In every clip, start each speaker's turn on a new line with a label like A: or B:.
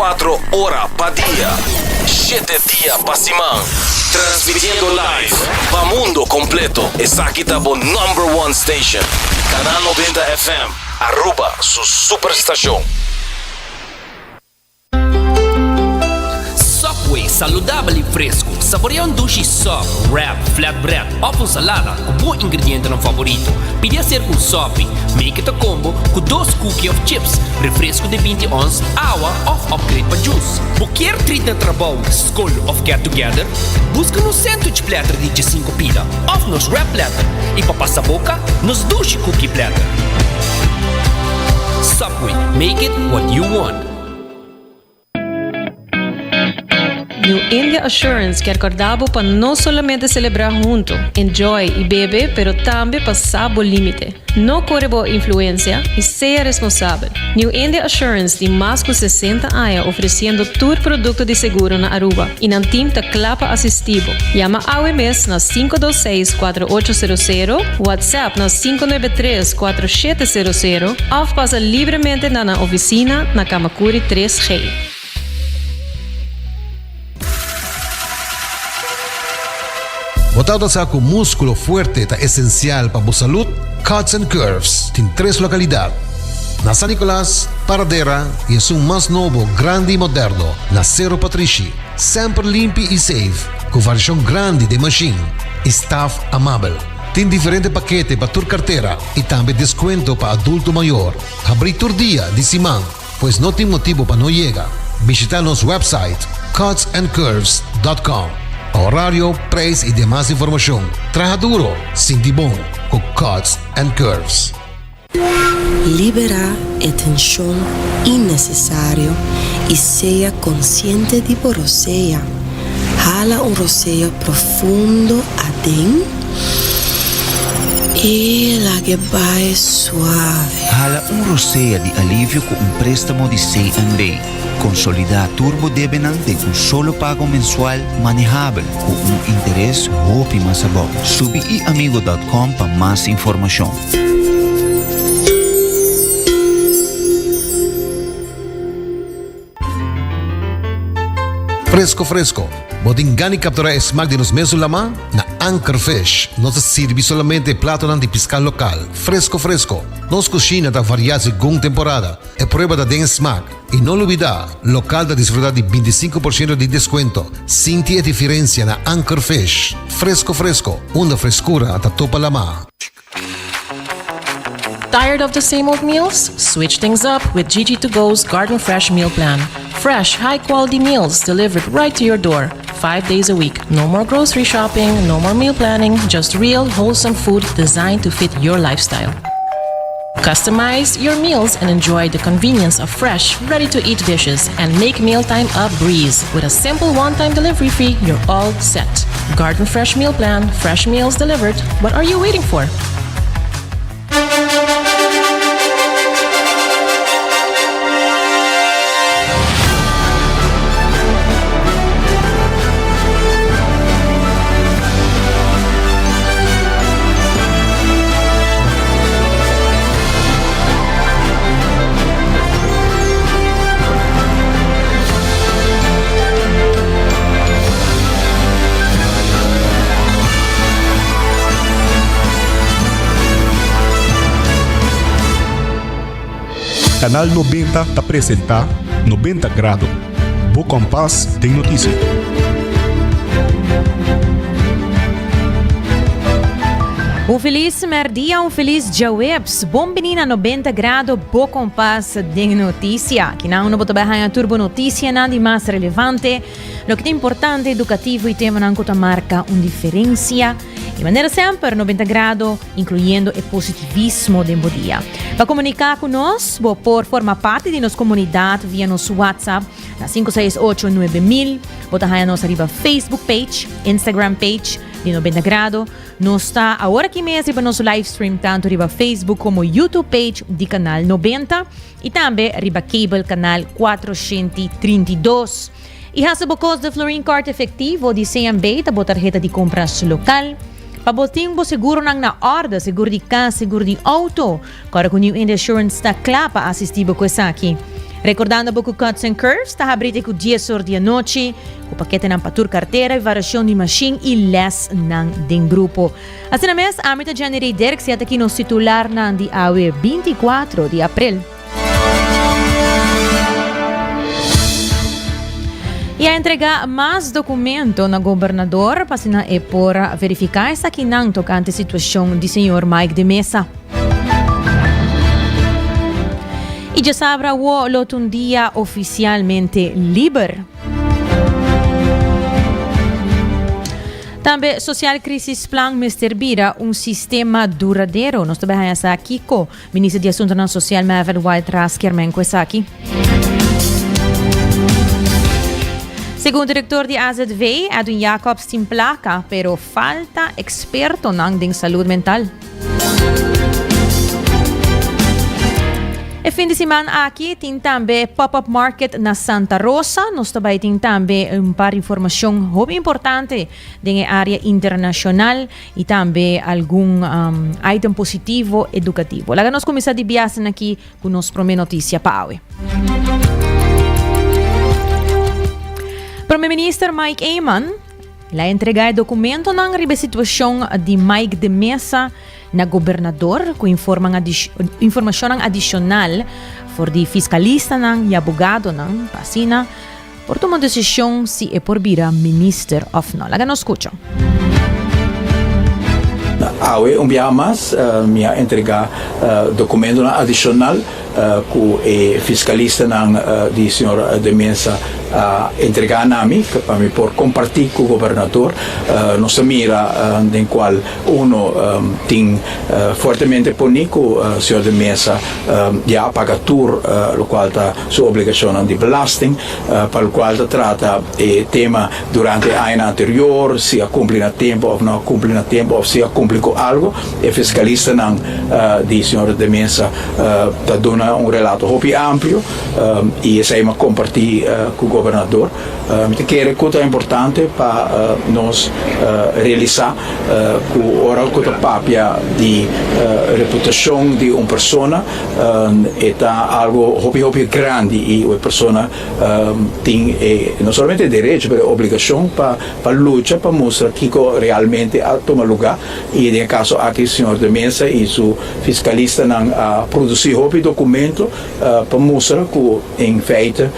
A: 24 ora pa dia, shete dia pa siman. Transmitiendo live pa mundo completo. Esaki ta bo number one station. Canal 90 FM, Aruba su superstacion.
B: Subway, saludabel y fresco. Saborea un dushi sub, wrap, flatbread of un salada cu bo ingredientenan favorito. Pidi acerca un sopi, make it a combo cu dos cookie of chips, refresco di binti ons, awa of upgrade pa juice. Bo kier treat na trabou, scol of get together? Busca nos sandwich platter di djesinco pida of nos wrap platter y pa pasa boca, nos dushi cookie platter. Subway, make it what you want.
C: New India Assurance kier corda bo pa no solamente celebra hunto, enjoy y bebe pero tambe pa sa bo limite. No core bo influencia y sea responsabel. New India Assurance tin mas cu 60 aña ofreciendo tur producto di seguro na Aruba y nan team ta cla pa asisti bo. Yama awe mes na 526 4800, WhatsApp na 593 4700 of pasa libremente na nan oficina na Camacuri 3G.
D: Bo tabata sa ku múskulo fuerte ta esensial pa bo salud? Cuts and Curves tin tres lokalidat, na San Nicolas, Paradera i esun mas nobo, grandi i moderno, na Sero Patrishi. Semper limpi i safe, ku variashon grandi den mashin i staf amabel. Tin diferente pakete pa tur kartera i tambe deskuento pa adulto mayor. Habrí tur dia di siman. Pues no tin motibo pa no yega. Bishita nos website cutsandcurves.com pa horario, prijs y demas informacion. Traha duro, sinti bon cu Cuts and Curves.
E: Liberá e tenshon innesesario i sea konsiente di bo rosea. Hala un rosea profundo aden i lag'e bai suave.
F: Hala un rosea di alivio ku un préstamo di CNB. Konsolidá tur bo debenan den un solo pago mensual manehabel ku un interes hopi mas abou. Subi iamigo dòt kòm pa mas informashon.
D: Fresco fresco, bo tin gana di captura e smaak di nos mesun lama? Na Anchor Fish nos ta sirbi solamente e platonan di pisca local, fresco fresco. Nos cushina ta varia segun temporada, e prueba ta den e smaak. Y no lubida, local ta disfruta di bintisinco por ciento di descuento. Sinti e diferencia na Anchor Fish. Fresco fresco, unda frescura ta topa lama.
C: Tired of the same old meals? Switch things up with Gigi to Go's Garden Fresh Meal Plan. Fresh, high quality meals delivered right to your door, five days a week. No more grocery shopping, no more meal planning, just real, wholesome food designed to fit your lifestyle. Customize your meals and enjoy the convenience of fresh, ready to eat dishes and make mealtime a breeze. With a simple one time delivery fee, you're all set. Garden Fresh Meal Plan, fresh meals delivered. What are you waiting for?
G: Canal 90 ta presenta 90 Grado, bo kompas den notisia.
H: Un felis merdia, un felis djaweps. Bon bini na 90 Grado, bo kompas den notisia. Kinan uno bo ta bai haña tur bo notisianan di mas relevante, loke ta importante, edukativo i temanan ku ta marka un diferensia. Di manera semper, 90 Grado, inkluyendo e positivismo den bo dia. Pa komuniká ku nos, bo por forma parti di nos komunidat via nos WhatsApp na 568 9000. Bo ta haña nos ariba Facebook page, Instagram page di 90 Grado. Nos ta awor aki mes riba nos live stream tanto riba Facebook como YouTube page di Canal 90 y tambe riba cable canal 432. Y hasi bo kos de Florin Card efectivo di CMB ta bo tarheta di compras local. Pa bo tin bo seguronan na orde, seguro di cas, seguro di auto, Kòrda ku New India Assurance ta kla pa asisti bo ku esaki. Rekordando bo ku Cuts and Curves ta habri te ku dies or di anochi, ku paketenan pa tur kartera i variashon di mashin i lèsnan den grupo. Asina mes, ami ta Jenny Rey Dirks i ata aki nos titularnan di awe 24 di aprel. I a entregá mas dokumento na gobernador pa asina e por verifiká esakinan tokante situashon di señor Mike de Meza. I djasabra awo lo ta un dia ofisialmente liber. Tambe Sociaal Crisisplan mester bira un sistema duradero. Nos ta bai haña sa kiko Minister di Asuntonan Sosial Mervin Wyatt Ras kier men ku esaki. Segun direktor di AZV, Edwin Jacobs tin plaka, pero falta ekspertonan den salud mental. E fin di siman aki tin tambe pop-up market na Santa Rosa. Nos ta bai tin tambe un par informacion hopi importante den e area internacional y tambe algun um, item positivo educativo. Laga nos cuminsa di biasen aki cu nos prome noticia pa awe. Prome Minister Mike Eman El a entregá e dokumentonan riba e situashon di Mike de Meza na gobernador ku informashonnan adishonal for di fiskalistanan i abogadonan pa asina por tuma un desishon si e por bira minister òf no. Laga nos skucha.
I: Awe un biaha mas mi a entregá dokumentonan adishonal ku e fiskalistanan di señor De Meza a entregá na mi pa mi por kompartí ku gobernador. Nos ta mira den kual uno tin fuertemente poní ku señor De Meza ya a paga tur lokual ta su obligashonnan di belasting pa lokual ta trata e tema durante e añanan anterior si a kumpli na tempu òf no a kumpli na tempu òf si a kumpli ku algu. E fiskalistanan di señor De Meza ta duna un relato hopi amplio y esey mi a comparti cu gobernador. Mi ta kere cu ta importante pa nos realisa cu ora cu ta papia di reputacion di un persona e ta algo hopi hopi grandi y e persona tin e no solamente e derecho pero e obligacion pa lucha pa mustra kico realmente a tuma luga y den e caso aki señor de Meza y su Fiskalistanan a produsí hopi dokumento pa mustra ku en feite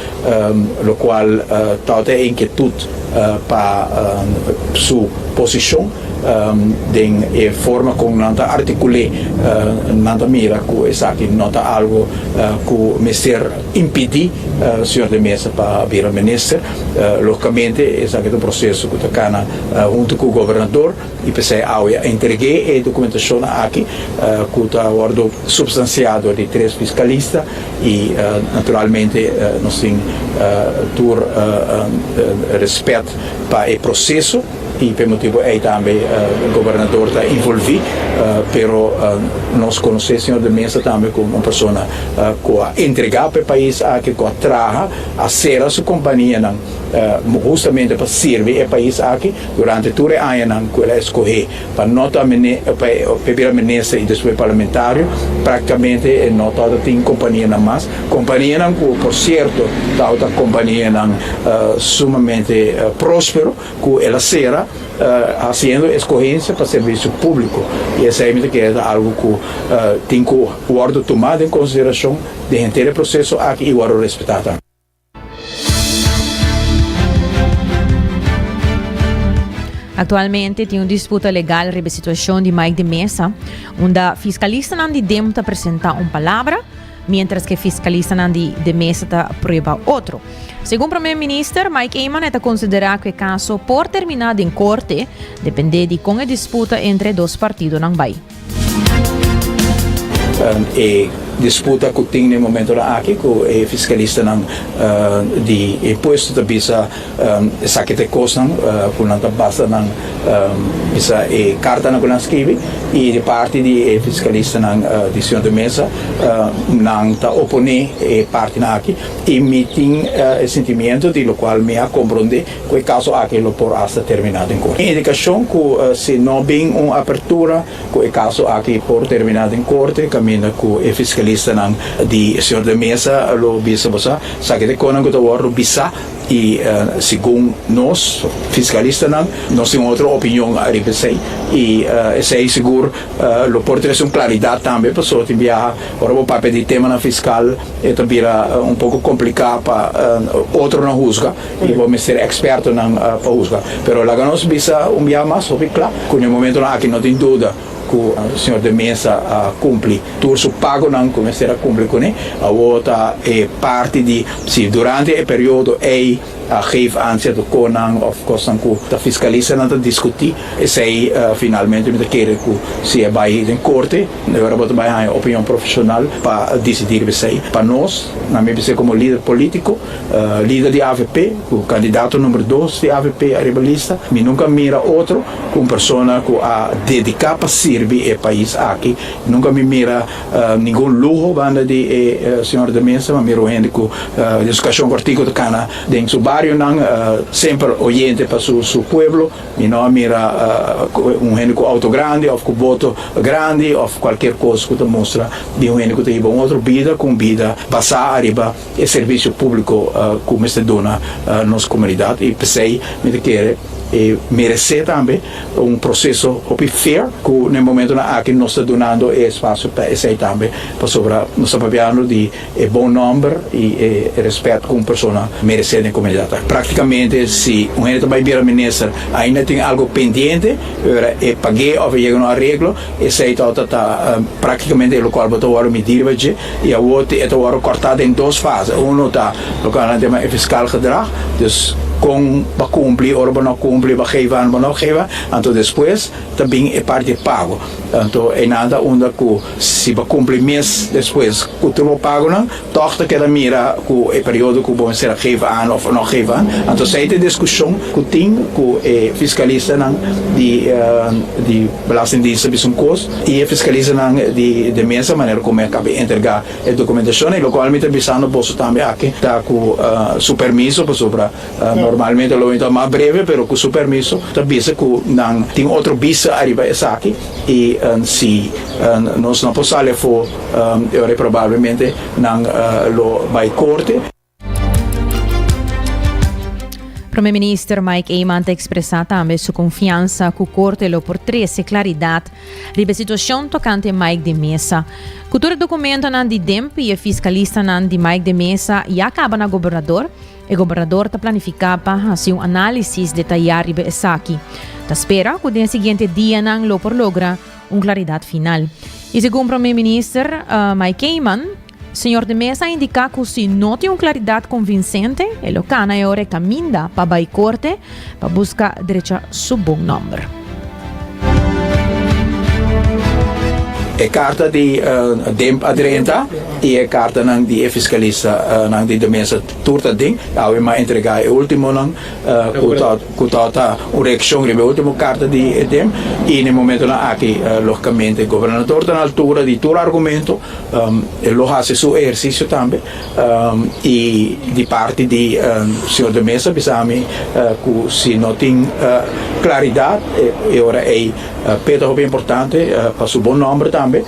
I: lokual tabata e inkietut pa su posishon den e forma kon nan ta artikul'é nan ta mira ku esaki no ta algu ku mester impidí señor de Meza pa bira minister. Logikamente esaki ta un proseso ku ta kana huntu ku gobernador. I p'esei awe a entreg'é e dokumentashonnan aki ku ta wòrdu supstansiá dor di tres fiskalista i naturalmente nos tin tur rèspèt pa e proseso i p'e motibu ei tambe gobernador ta involví pero nos konosé señor de Meza tambe komo un persona ku a entregá pa e pais aki ku a traha a sera su kompanianan hustamente pa sirbi e pais aki. Durante tur e añanan ku el a eskohé pa no ta pa e bira minister i despues parlamentario, praktikamente e no tabata tin kompanianan mas. Kompanianan ku por sierto tabata kompanianan sumamente próspero ku el a sera hasiendo eskohensia pa servisio públiko. I esei mi ta kere ta algu ku tin ku wòrdu tumá den konsiderashon den henter e proseso aki i wòrdu respetá tambe.
H: Actualmente tin un disputa legal riba e situacion di Mike de Meza, unda fiscalistanan di dem ta presenta un palabra, mientras que fiscalistanan di de Meza ta prueba otro. Segun Prome Minister Mike Eman e ta considera cu e caso por termina den corte, depende di con e disputa entre e dos partidonan bay.
I: E disputa ku tin den momentonan aki ku e fiskalistanan di impuesto ta bisa esaki ta e kosnan ku nan ta basa nan bisa e kartanan ku nan skibi i di parti di e fiskalistanan di señor de Meza nan ta oponé e partinan aki i mi tin e sentimiento di lokual mi a komprondé ku e kaso aki lo por asta terminá den korte. Indikashon ku si no bin un apertura ku e kaso aki por terminá den korte kaminda ku e fiskalia. fiskalistanan di señor De Meza lo bisa bo sa, esaki ta e konan ku ta wòrdu bisá i segun nos fiskalistanan nos tin otro opinion ariba esei i esei sigur lo por trese un klaridat tambe pasobra tin biaha ora bo papia di temanan fiskal e ta bira un poko kompliká pa otronan husga i bo mester ekspertonan pa husga. Pero laga nos bisa un biaha mas hopi kla ku na e momentonan aki no tin duda ku señor De Meza a kumpli tur su pagonan ku mester a kumpli kuné. Awor ta e parti di si durante e periodo ei a geef aan sierto konan òf kosnan ku ta fiskalistanan ta diskutí, esei finalmente mi ta kere ku si e bai den korte e ora bo ta bai haña opinion profeshonal pa disidí riba esei. Pa nos, na mi bisa komo lider polítiko, lider di avp, ku kandidato number dos di avp ariba lista, mi nunka a mira otro ku un persona ku a dediká pa sirbi e pais aki. Nunka mi mira ningun luho banda di e señor De Meza, mi a mira un hende ku den su kashon kòrtiku ta kana den su barionan, semper oyente pa su pueblo. Mi no a mira un hende ku outo grandi òf ku boto grandi òf kualkier kos ku ta mustra di un hende ku ta hiba un otro bida ku un bida basá ariba e servisio públiko ku mester duna nos komunidat i p'esei mi ta kere e meresé tambe un proseso hopi fair ku na e momentonan aki nos ta dunando e espasio pa esei tambe pasobra nos ta papiando di e bon nòmber i e rèspèt ku un persona meresé den komunidat. Práktikamente si un hende ta bai bira minister ainda tin algu pendiente ora e pag'é òf e yega na un areglo esei tabata ta práktikamente e lokual bo ta wòrdu midí riba dje. I awor e ta wòrdu kòrtá den dos fase. Uno ta loke nan ta yama e fiskaal gedrag, dus kon bo kumpli, ora bo no kumpli, bo geef aan, bo no geef aan. Anto despues ta bin e parti di pago. Anto einan ta unda ku si bo kumpli mes despues ku tur bo pagonan, tòg ta keda mira ku e periodo ku bo mester a geef aan òf no geef aan. Anto esei ta e diskushon ku tin ku e fiskalistanan di di Belastingdienst ta bisa un kos i e fiskalistanan di de mesa manera ku mi a kaba entrega e dokumentashon i lokual mi ta bisando boso tambe aki ta ku su permiso pasobra normalmente lo mi ta mas breve pero ku su permiso ta bisa ku nan tin otro bista ariba esaki i si nos no por sali afó e ora probablemente nan lo bai korte.
H: Prome Minister Mike Eman ta expresa tambe su confiansa cu Corte lo por trece claridad riba e situacion tocante Mike de Meza. Cu tur e documentonan di DEMP y e fiscalistanan di Mike de Meza ya caba na Gobernador, e Gobernador ta planifica pa haci un analisis detaya riba esaki. Ta spera cu den e siguiente dianan lo por logra un claridad final. Y segun Prome Minister Mike Eman, Señor de Meza a indica cu si no tin un claridad convincente, e lo cana e ora e caminda pa bay corte pa busca drecha su bon nomber.
I: E carta di DEMP a drenta y e cartanan di e fiscalistanan di de Meza tur ta den. Awe mi a entrega e ultimonan cu ta ta un reaccion riba e ultimo carta di e DEMP y na e momentonan aki logicamente Gobernador ta na altura di tur argumento. E lo hasi su ehersisio tambe i di parti di señor de Meza bisa mi ku si no tin klaridat e ora ei p'e ta hopi importante pa su bon nòmber tambe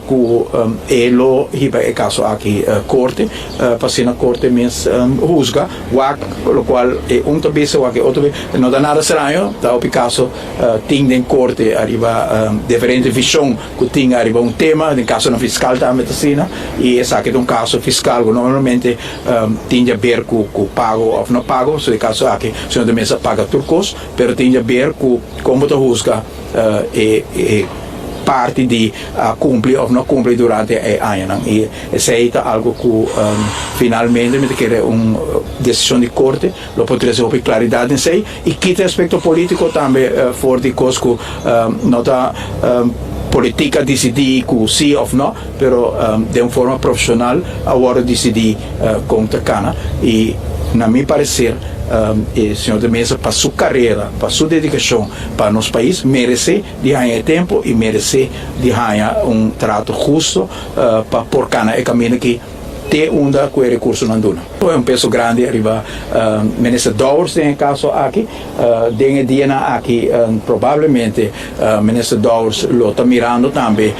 I: ku e lo hiba e kaso aki korte pa asina korte mes husga wak lokual e un ta bisa wak e otro bisa no ta nada straño ta hopi kaso tin den korte ariba diferente vishon. Ku tin ariba un tema, den kasonan fiskal tambe ta asina, i esaki ta un kaso fiskal ku normalmente tin di aber ku ku pago òf no pago, so e kaso aki señor de Meza paga tur kos, pero tin di aber ku kon bo ta husga e e parti di a kumpli òf no kumpli durante e añanan i esei ta algu ku finalmente mi ta kere un desishon di korte lo por trese hopi klaridat den esei. I kita e aspekto polítiko tambe for di kos ku no ta politik a disidí ku sí òf no, pero den un forma profeshonal a wòrdu disidí kon ta kana. I na mi pareser e señor de Meza pa su karera, pa su dedikashon pa nos pais meresé di haña e tempu i meresé di haña un trato husto pa por kana e kaminda aki. te unda ku e rekursonan duna. Un peso grandi riba Minister Dowers den e kaso aki. Den e dianan aki probablemente Minister Dowers lo ta mirando tambe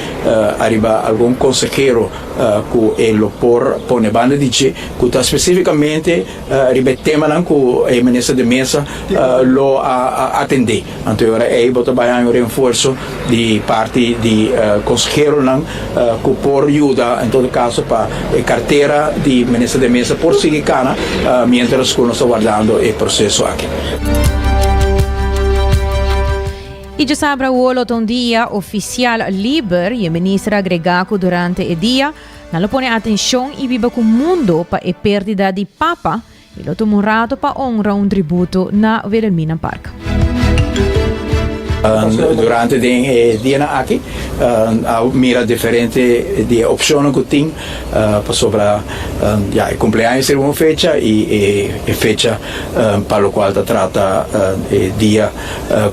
I: ariba algun konsehero ku e lo por pone banda di dje ku ta spesifikamente riba e temanan ku e Minister de Meza lo a atendé. Anto e ora ei bo ta bai haña un renfuerso di parti di konseheronan ku por yuda en todo kaso pa e kartera di Minister de Meza por sigui kana miéntras ku nos ta wardando e proseso aki.
H: I djasabra awor lo ta un dia ofisial liber i e minister a agregá ku durante e dia nan lo pone atenshon i biba ku mundu pa e pèrdida di Papa I lo tuma un rato pa honra un tributo na Wilhelmina Park.
I: Durante den e dianan aki a mira diferente di e opcionnan cu tin pasobra ya e cumpleaños ta un fecha y e fecha pa locual ta trata e dia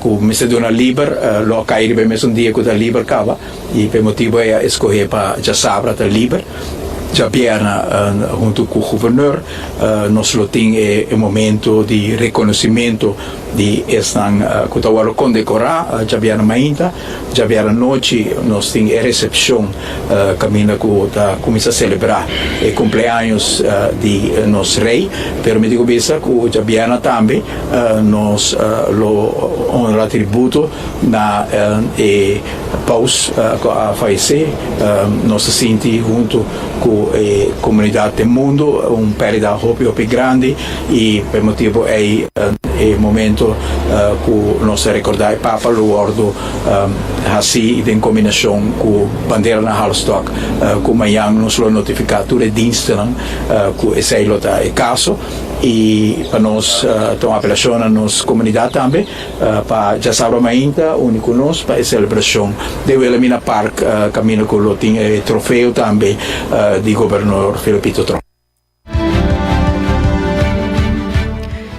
I: cu mester duna liber lo a cay riba e mesun dia cu ta liber caba. I p'e motibu ei a eskohé pa djasabra ta liber. Djabièrna huntu ku guvernor nos lo tin e momento di rekonosimentu di esnan ku ta wòrdu kondekorá djabièrna mainta. Djabièrna nochi nos tin e resepshon kaminda ku ta kuminsá selebrá e kumpleaños di nos rei. Pero mi tin ku bisa ku djabièrna tambe nos lo honra tributo na e Paus ku a fayesé, nos ta sinti huntu ku e komunidat den mundu un pèrdida hopi hopi grandi i pa e motibu ei e momento ku nos ta rekordá e Papa lo wòrdu hasí den kombinashon ku banderanan halfstok ku mañan nos lo notifiká tur e dienstenan ku esei lo ta e kaso i pa nos ta un apelashon na nos komunidat tambe. Pa djasabra mainta uni ku nos pa e selebrashon den Wilhelmina Park kaminda ku lo tin e trofeo tambe di Gobernador Felipito Tromp.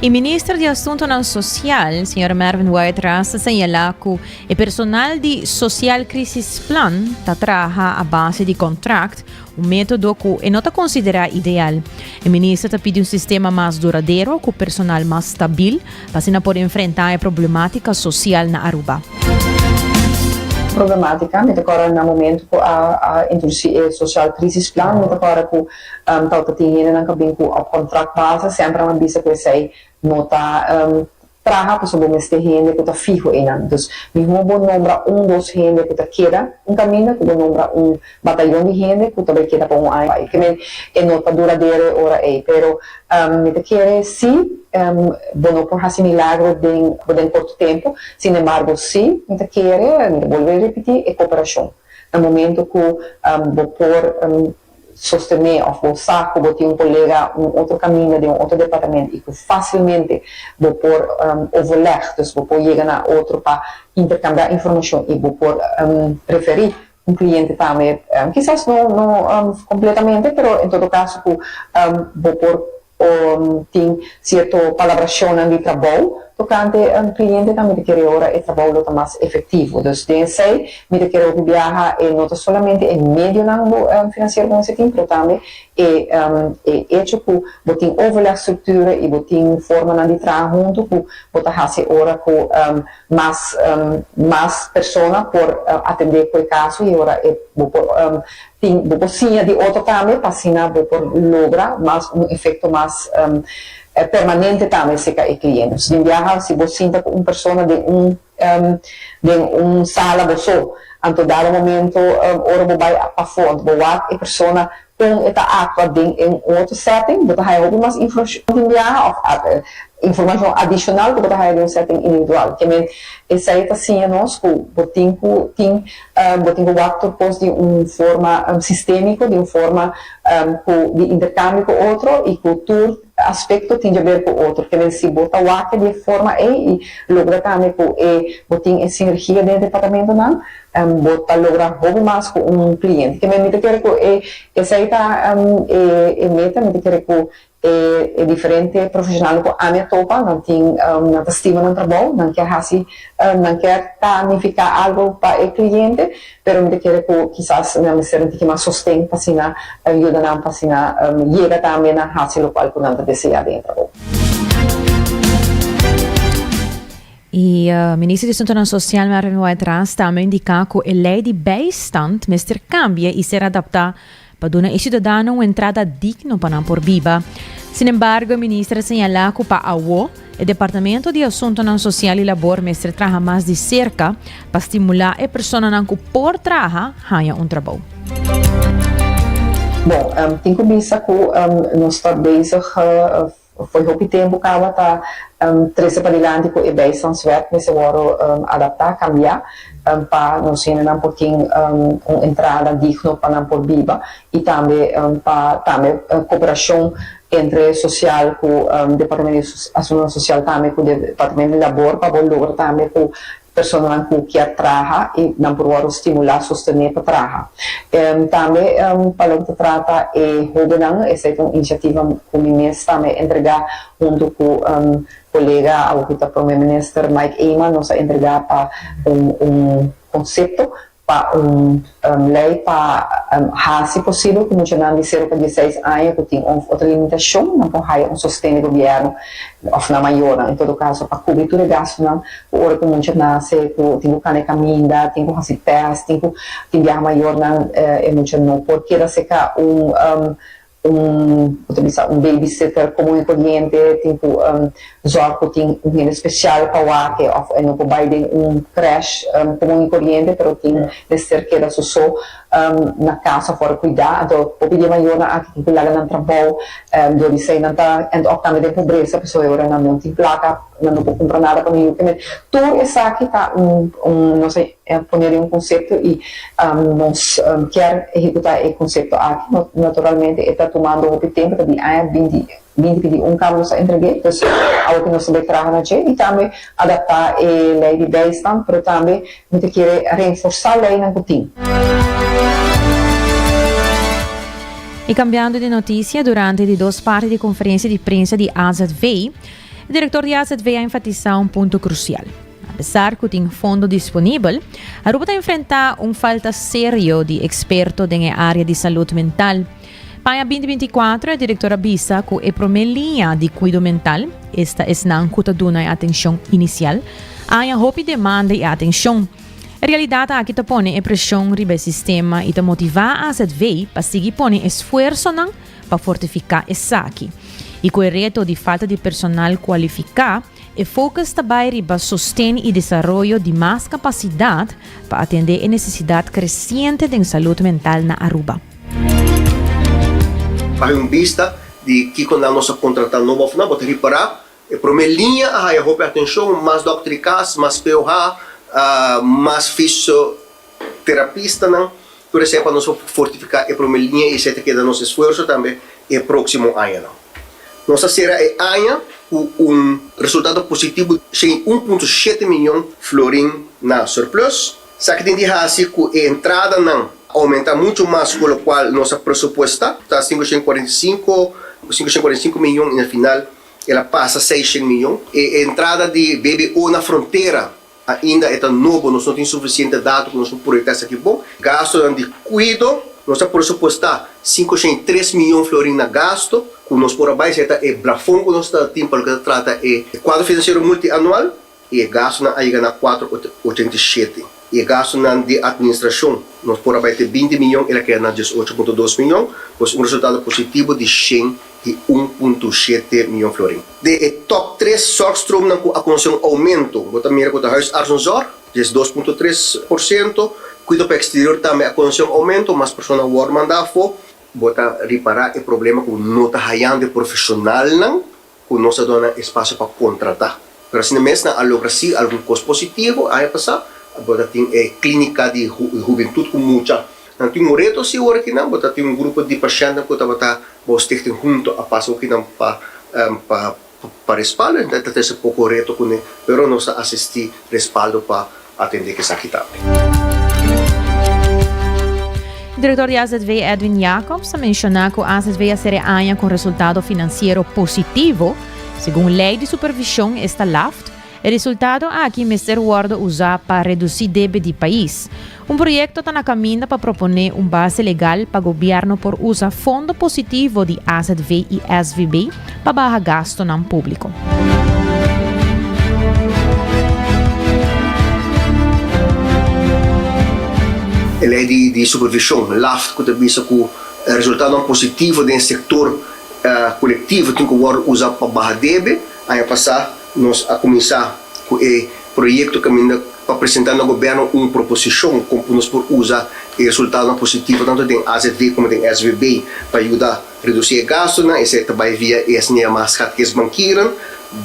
H: E Minister di Asuntonan Sosial, señor Mervin Wyatt Ras a señala cu e personal di Sociaal Crisis Plan ta traha a base di contract, Un método ku e no ta konsiderá ideal. E minister ta pidi un sistema mas duradero ku personal mas stabil pa asina por enfrentá e problemátika sosial na Aruba.
J: Problemátika, mi ta kòrda na momentu ku a a introdusí e Sociaal Crisisplan, mi ta kòrda ku tabata tin hendenan ku a bin ku op kontraktbase, semper nan a bisa ku esei no ta Traha pasobra bo mester hende ku ta fiho einan. Dus mihó bo nombra un dos hende ku ta keda un kaminda ku bo nombra un batayon di hende ku ta bai keda pa un aña bai. Ke men e no ta duradero e ora ei. Pero mi ta kere si bo no por hasi milagro den den korto tempu. Sin embargo si mi ta kere, mi ta bolbe ripití, e koperashon. Na momento ku bo por sostené òf bo sa ku bo tin un kolega un otro kaminda den un otro departamento i ku fásilmente bo por overleg, dus bo por yega na otro pa interkambiá informashon i bo por referí un kliente tambe, kisas no no kompletamente pero en todo kaso ku bo por tin sierto palabrashonnan di trabou tokante kliente tambe ta kere ora e trabou lo ta mas efektivo. Dus den esei mi ta kere hopi biaha e no ta solamente e medionan bo finansiero ku mester tin pero tambe e e echo ku bo tin overlegstruktura i bo tin formanan di traha huntu ku bo ta hasi ora ku mas mas persona por atendé ku e kaso i ora e bo por Tin, bo por siña di otro tambe pa asina bo por logra mas un efecto mas permanente tambe cerca e cliente. Pasobra tin biaha si bo sinta cu un persona den un den un sala bo so, anto dado momento ora bo bay pafo anto bo wak e persona con e ta actua den un otro setting, bo ta haya hopi mas informacion tin biaha of informacion adicional cu bo ta haya den un setting individual. Ke men esey ta siña nos cu bo tin cu tin Bo tin ku wak tur kos di un forma sistémiko, di un forma ku di interkambio ku otro i ku tur aspekto tin djaber ku otro. Ke men si bo ta wak di e forma ei i logra tambe ku e bo tin e sinergia den e departamentonan, bo ta logra hopi mas ku un kliente. Ke men mi ta kere ku e esei ta e meta, mi ta kere ku. E e diferente profesionalnan ku ami a topa, nan tin nan ta stima nan trabou, nan kier hasi nan kier ta nifiká algu pa e kliente, pero mi ta kere ku kisas nan mester un tiki mas sosten pa asina yuda nan pa asina yega tambe na hasi lokual ku nan ta deseá den e trabou.
H: E Minister di Asuntonan Sosial Mervin Wyatt-Ras tambe a indiká ku e lei di bijstand mester kambia i ser adaptá pa duna e siudadano un entrada digno pa nan por biba. Sinembargo, e minister a señalá ku pa awo, e Departamento di Asuntonan Sosial i Labor mester traha mas di serka pa stimulá e personanan ku por traha haña un trabou.
J: Bon, tin ku bisa ku nos ta bezig Fo'i hopi tempu kaba ta trese padilanti ku e bijstandswet mester wòrdu adaptá, kambiá, pa nos hendenan por tin un entrada digno pa nan por biba i tambe pa tambe koperashon entre sosial ku Departamento di Asuntunan Sosial tambe ku Departamento di Labor pa bo logra tambe ku Personanan ku kier traha i nan por wòrdu stimulá, sostené pa traha. Tambe pa loke ta trata e hóbennan, esei ta un inisiativa ku mi mes tambe a entregá huntu ku kolega awor ku ta Prome Minister Mike Eman, nos a entregá pa un un konsepto pa un lei pa hasi posibel ku muchanan di sero pa dieseis aña ku tin un of otro limitashon nan por haya un sosten di gobièrnu òf nan mayornan en todo kaso pa kubri tur e gastunan ku ora ku mucha nase ku tin ku kana e kaminda, tin ku hasi tèst, tin ku tin biaha mayornan e mucha no por keda seka un un bo ta bisa un babysitter komun i koriente tin ku zòrg ku tin un hende spesial pa wak e òf e no por bai den un krèsh komun i koriente pero tin mester keda su so na kas òf ora kuidá. Anto hopi di e mayornan aki tin ku laga nan trabou dor di esei nan ta end up tambe den pobresa pasobra e ora nan no tin plaka nan no por kumpra nada pa nan yu. Tur esaki ta un un nos a pone den un konsepto i nos kier ehekutá e konsepto aki. Naturalmente e ta tumando hopi tempu, ta di aña binti binti binti un kaba nos a entreg'é, pues awor ku nos ta bai traha na dje i tambe adaptá e lei di bijstand, pero tambe mi ta kere renforsá leinan ku tin.
H: I kambiando di notisia, durante di dos parti di konferensia di prensa di AZV, e direktor di AZV a enfatisá un punto krusial. Apesar ku tin fondo disponibel, Aruba ta enfrentá un falta serio di eksperto den e área di salud mental. Pa aña binti binti i kuater e direktor a bisa ku e promé liña di kuido mental, esta esnan ku ta duna e atenshon inisial, a haña hopi demanda i atenshon. E realidat aki ta pone e preshon riba e sistema i ta motivá AZV pa sigui pone esfuersonan pa fortifiká esaki. I ku e reto di falta di personal kualifiká, E focus ta bai riba sosten i desaroyo di mas kapasidat pa atendé e nesesidat kresiente den salud mental na Aruba.
K: Baha un bista di kiko nan nos a kontrata nobo of no, bo ta ripará e promé liña a haya hopi atenshon, mas dòkter di kas, mas POH, mas fisioterapistanan, tur esei pa nos por fortifiká e promé liña i esei ta keda nos esfuerso tambe e próksimo añanan. Nos a sera e aña ku un resultado positivo shen i un punto shete miyon florin na surplus. Esaki tin di hasi ku e entradanan a oumenta muchu mas ku lokual nos a presupuesta, ta 545, 545 miyon i na final el a pasa seishen miyon. E entrada di BBO na frontera Ainda e ta nobo, nos no tin sufisiente dato ku nos por proyektá esaki bon. Gastonan di kuido, nos a presupuestá 503 miyon florin na gasto ku nos por a bai, esei ta e blafon ku nos ta tin pa loke ta trata e kuadro finansiero multianual i e gastonan a yega na 487. I e gastonan di atministrashon nos por a bai te 20 miyon, el a keda na 18.2 miyon, pues un resultado positivo di 101.7 miyon florin. Den e top tres zorgstroomnan ku a konosé un oumento, bo ta mira ku ta huisartsenzorg, 12.3%, kuido pa eksterior tambe a konosé un oumento, mas persona a wòrdu mandá afó. Bo ta ripará e problema ku no ta hayando e profeshonalnan ku nos a duna nan espasio pa kontratá. Pero asina mes nan a logra sí algun kos positivo aña pasá, bo ta tin e klínika di hubentut ku mucha. Nan tin un reto sí ora kinan, bo ta tin un grupo di pashèntnan ku tabata Bo stichting hunto a pasa hokinan pa pa pa respaldo en ta trese poko reto kuné pero nos ta asistí respaldo pa atendé ku esaki tambe.
H: Director di AZV Edwin Jacobs a menciona cu AZV a cera e aña cu un resultado financiero positivo. Segun ley di supervision esta LAFT, e resultado aki mester wordo usa pa reduci debe di pais. Un proyecto ta na caminda pa propone un base legal pa gobierno por usa fondo positivo di AZV y SVB pa baha gastonan publico.
K: E lei di di supervision, LAFT, ku ta bisa ku resultadonan positivo den sektor kolektivo tin ku wòrdu usa pa baha debe. Aña pasá nos a kuminsá ku e proyekto kaminda pa presentá na gobièrnu un proposishon kon ku nos por usa e resultadonan positivo tantu den AZV komo den SVB pa yuda Redusí e gastunan, esei ta bai via e asina yamá schatkistbankieren,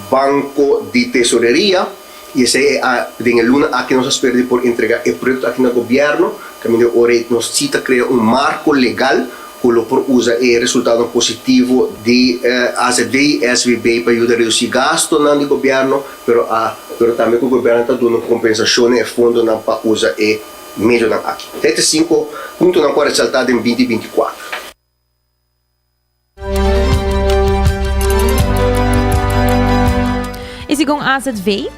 K: banko di tesoreria, i esei e a den e luna aki nos a spera di por entregá e proyekto aki na gobièrnu, kaminda e ora ei nos si ta krea un marko legal ku lo por usa e resultadonan positivo di azv i SVB pa yuda redusí gastunan di gobièrnu, pero a pero tambe ku gobièrnu ta duna un kompensashon na e fondonan pa usa e medionan aki. Esei ta e sinku puntonan ku a resaltá den binti 24.
H: I segun AZV,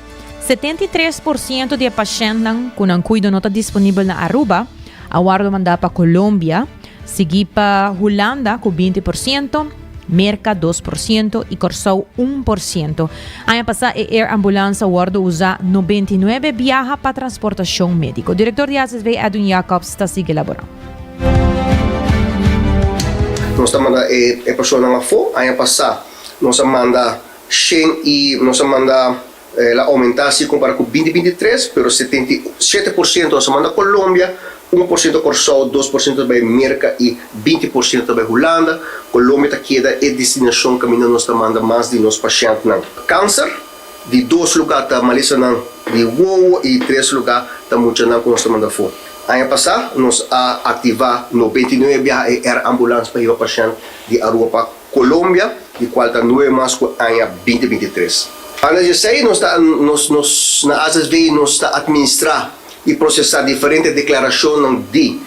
H: 73 por ciento di e pashentnan cu nan cuido no ta disponibel na Aruba a wordo manda pa Colombia, sigui pa Hulanda cu 20 por ciento, Merca 2 por ciento y Corsou 1 por ciento. Aña pasa e air ambulance a wordo usa 99 biaha pa transportacion medico. Director di AZV Edwin Jacobs ta sigui elabora.
K: Nos ta manda e e personanan afó. Aña pasá nos a manda shen i nos a manda el a oumentá si kompará ku binti 23, pero 77 por ciento nos a manda Colombia, 1 por ciento Kòrsou, 2 por ciento ta bai Merka i 20 por ciento ta bai Hulanda. Colombia ta keda e destinashon kaminda nos ta manda mas di nos pashèntnan. Kanser, di dos lugá ta malesanan di wowo i tres lugá ta muchanan ku nos ta manda afó. Aña pasá nos a aktivá 99 biaha e air ambulance pa hiba pashènt di Aruba pa Colombia, di kual ta nuebe mas ku aña 2023. Banda di esei nos ta nos nos na AZV nos ta atministrá i prosesá diferente deklarashonnan di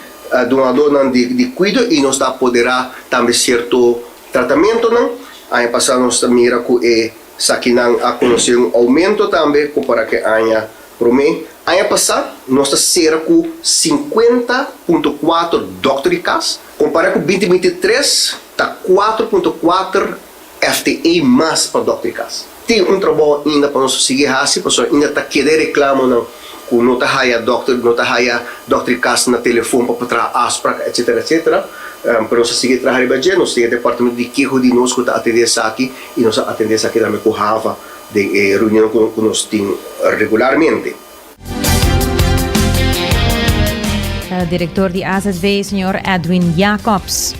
K: dunadónan di di kuido i nos ta apoderá tambe sierto tratamentonan. Aña pasá nos ta mira ku e Esakinan a konosé un oumento tambe kompará ku e aña promé. Aña pasá nos ta sera ku 50.4 dòkter di kas, kompará ku 2023 ta 4.4 FTE mas pa dòkter di kas. Tin un trabou ainda pa nos sigui hasi pasobra ainda ta keda e reklamonan ku no ta haya dòkter, no ta haya dòkter di kas na telefon pa por traha afsprak etsetera etsetera. Pero nos a sigui traha riba dje, nos tin e departamento di keho di nos ku ta atendé esaki. I nos a atendé esaki tambe ku Hava den e reunion ku nos tin regularmente.
H: Direktor di AZV, señor Edwin Jacobs.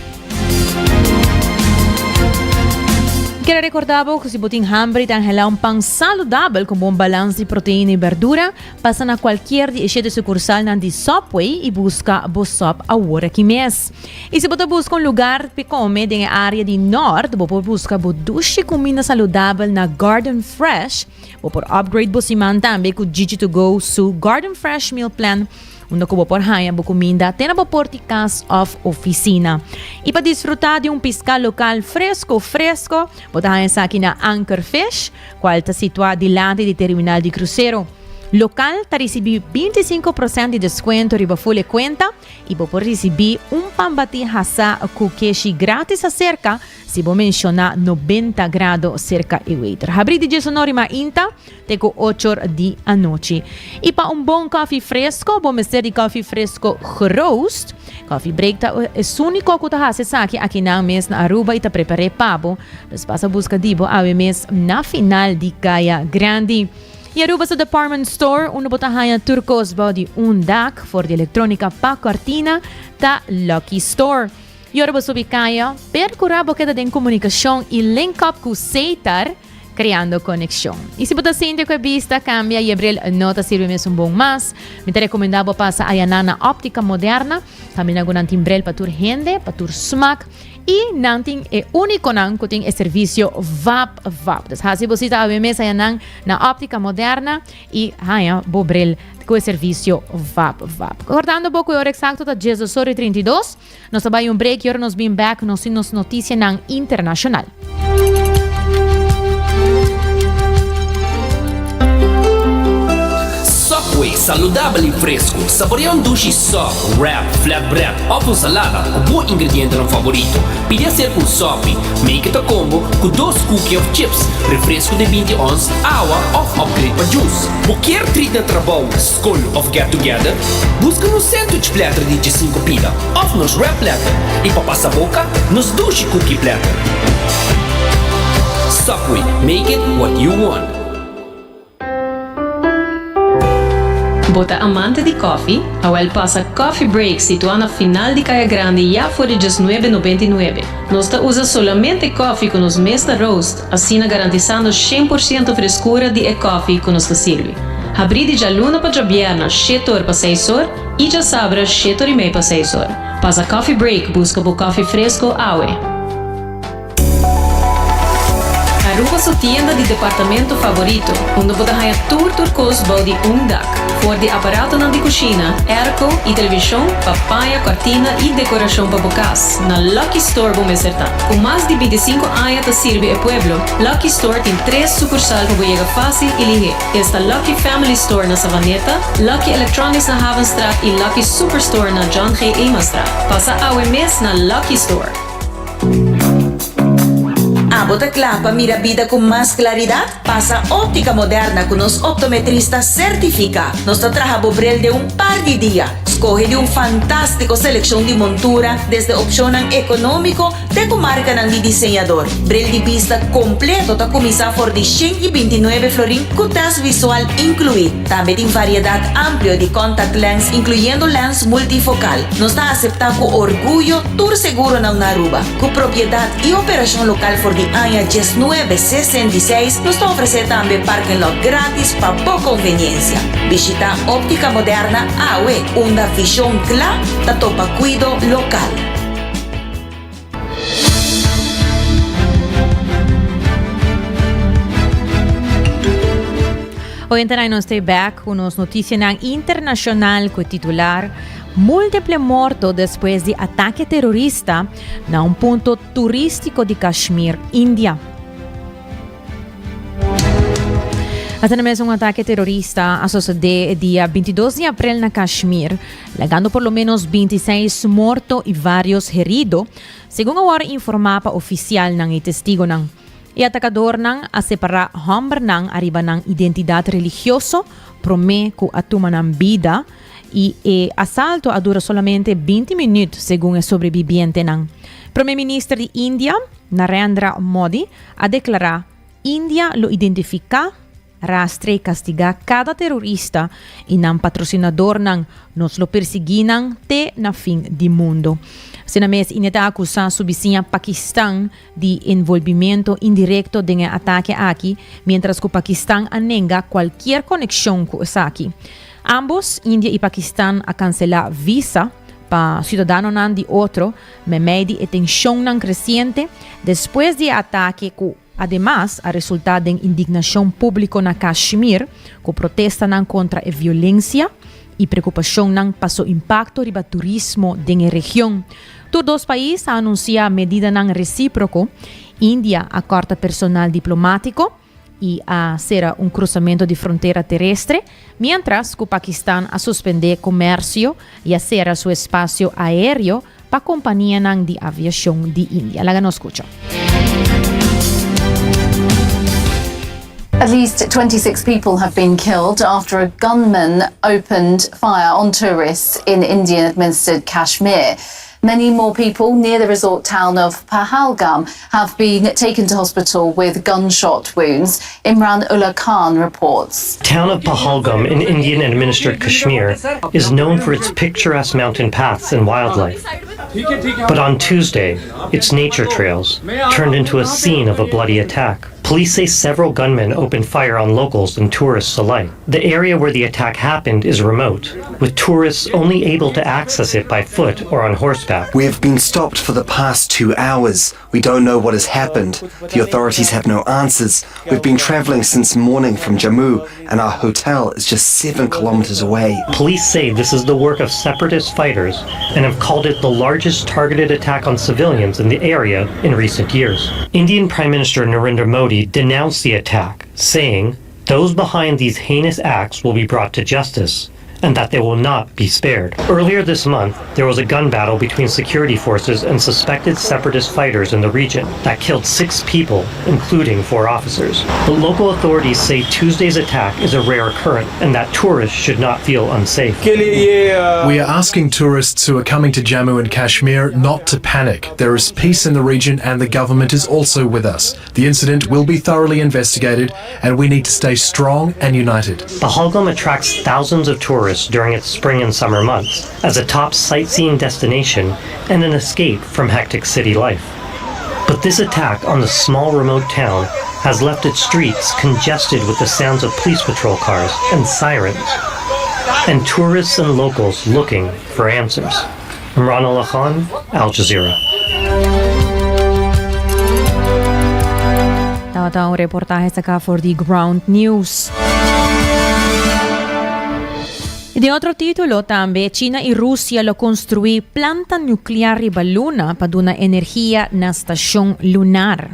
H: Kier a recorda bo cu si bo tin hamber y ta anhela un pan saludabel cu bon balans di proteina y berdura, pasa na cualkier di e shete sucursalnan di Subway y busca bo sub awor aki mes. Y si bo ta busca un lugar pe come den e area di Noord, bo por busca bo dushi cuminda saludabel na Garden Fresh. Bo por upgrade bo siman tambe cu Gigi To Go su Garden Fresh Meal Plan, unda cu bo por haya bo cuminda te na bo por di cas of oficina. Y pa disfruta di un pisca local fresco fresco, bo ta haya esaki na Anchor Fish, cual ta situa dilanti di terminal di crucero. Local ta ricibi 25% di descuento riba full e cuenta. I bo por risibí un pan batí hasá ku keshi grátis aserka si bo menshoná 90 Grado serka e waiter. Habrí di diesunor i mainta te ku ochor di anochi. I pa un bon kòfi fresko bo mester di kòfi fresko geroost. Coffee Break ta esun úniko ku ta hasi esaki akinan mes na Aruba i ta prepar'é pa bo. Dus pasa buska di bo awe mes na final di Kaya Grandi. Y Aruba su department store, unda bo ta haña tur cos bao di un dak, for di electronica pa cortina, ta Lucky Store. Y ora bo subi caya, percura bo keda den comunicacion y link up cu Setar, creando conexion. Y si bo ta sinti cu e bista cambia y e bril no ta sirbi mesun bon mas, mi ta recomenda bo pasa ayanan na Optica Moderna, caminda cu nan tin bril pa tur hende, pa tur smaak. I nan tin e únikonan ku tin e servisio Vap Vap. Dus hasi bo sita awe mes haña nan na Óptica Moderna i haña bo bril ku e servisio Vap Vap. Kòrdando bo ku e ora eksakto ta diesdos ora i 32. Nos ta bai un break i ora nos bin bèk nos tin nos notisianan internashonal.
B: Subway, saludabel i fresku. Saborea un dushi sub, wrap, flatbread òf un salada ku bo ingredientenan favorito. Pidi haser ku un sopi. Make it a combo ku dos cookie òf chips, refresku di 20 ons, awa òf upgrade pa juice. Bo kier treat na trabou, skol òf get together? Buska nos sandwich platter di 15 pida òf nos wrap platter i pa pasa boka, nos dushi cookie platter. Subway, make it what you want.
C: Bo ta amante di koffie? Awel pasa Coffee Break situá na final di Kaya Grandi ya for di djesnuebe nobenta i nuebe. Nos ta usa solamente koffie ku nos mes ta roast, asina garantisando shen por siento freskura di e koffie ku nos ta sirbi. Habrí di djaluna pa djabièrna shete or pa seis or i djasabra shete or i mei pa seis or. Pasa Coffee Break buska bo koffie fresko awe. Aruba su tienda di departamento favorito, unda bo ta haña tur tur kos bou di un dak. For di aparatonan di kushina, airco i televishon pa paña, kòrtina i dekorashon pa bo kas, na Lucky Store bo mester ta. Ku mas di bintisinku aña ta sirbi e pueblo, Lucky Store tin tres sukursal pa bo yega fásil i lihé. Esta Lucky Family Store na Savaneta, Lucky Electronics na Havenstraat i Lucky Superstore na John G. Emastraat. Pasa awe mes na Lucky Store!
L: Abo ta kla pa mira bida ku mas klaridat? Pasa Óptica Moderna ku nos optometrista sertifiká. Nos ta traha bo bril den un par di dia. Skohe di un fantástiko selekshon di montura, desde opshonnan ekonómiko te ku markanan di diseñador. Bril di bista kompleto ta kuminsá for di 129 florin ku tèst visual inkluí. Tambe tin variedat amplio di contact lens inkluyendo lens multifokal. Nos ta aseptá ku orguyo tur seguronan na Aruba. Ku propiedat i operashon lokal for di aña 1966, nos ta ofresé tambe parking lot grátis pa bo konveniensia. Bishitá Óptica Moderna awe, unda vishon kla ta topa kuido lokal.
H: Oyentenan nos ta back ku nos notisianan internashonal ku e titular Múltiple morto despues di atake terorista na un punto turístiko di Kashmir, India. Asina mes un atake terorista a sosodé e dia 22 di aprel na Kashmir, lagando por lo menos 26 morto i varios herido, segun a wòrdu informá pa ofisialnan i testigonan. E atakadornan a separá hòmbernan ariba nan identidat religioso promé ku a tuma nan bida i e asalto a dura solamente 20 minüt, segun e sobrebibientenan. Promé Minister di India, Narendra Modi, a deklará, India lo identifiká, rastra i kastigá kada terorista i nan patrosinadornan. Nos lo persiguí nan te na fin di mundo. Asina mes, India ta akusá su bisiña Pakistan di envolvimento indirekto den e atake aki, miéntras ku Pakistan a nenga kualkier konekshon ku esaki. Ambos, India i Pakistan, a kanselá visa pa siudadanonan di otro Meimei di e tenshonnan kresiente despues di e atake ku ademas a resultá den indignashon públiko na Kashmir ku protestanan kontra e violensia i preokupashonnan pa su impakto riba turismo den e region. Tur dos pais a anunsiá medidanan resíproko, India a kòrta personal diplomátiko, i a sera un cruzamento di frontera terestre, mientras cu Pakistan a suspende comercio i a sera su espacio aereo pa companianan di aviacion di India. Laga nos scucha.
M: At least 26 people have been killed after a gunman opened fire on tourists in Indian-administered Kashmir. Many more people near the resort town of Pahalgam have been taken to hospital with gunshot wounds. Imran Ullah Khan reports.
N: Town of Pahalgam in Indian-administered Kashmir is known for its picturesque mountain paths and wildlife. But on Tuesday, its nature trails turned into a scene of a bloody attack. Police say several gunmen opened fire on locals and tourists alike. The area where the attack happened is remote, with tourists only able to access it by foot or on horseback.
O: We have been stopped for the past two hours. We don't know what has happened. The authorities have no answers. We've been traveling since morning from Jammu, and our hotel is just seven kilometers away.
N: Police say this is the work of separatist fighters and have called it the largest targeted attack on civilians in the area in recent years. Indian Prime Minister Narendra Modi denounced the attack, saying, Those behind these heinous acts will be brought to justice and that they will not be spared. Earlier this month, there was a gun battle between security forces and suspected separatist fighters in the region that killed six people, including four officers. But local authorities say Tuesday's attack is a rare occurrence and that tourists should not feel unsafe.
P: We are asking tourists who are coming to Jammu and Kashmir not to panic. There is peace in the region and the government is also with us. The incident will be thoroughly investigated and we need to stay strong and united.
N: Pahalgam attracts thousands of tourists during its spring and summer months as a top sightseeing destination and an escape from hectic city life. But this attack on the small remote town has left its streets congested with the sounds of police patrol cars and sirens, and tourists and locals looking for answers. Imran Ullah Khan, Al Jazeera.
H: Tabata un reportahe saká for di Ground News. I den otro título tambe, China i Rusia lo konstruí planta nuklear riba luna pa duna energia na stashon lunar.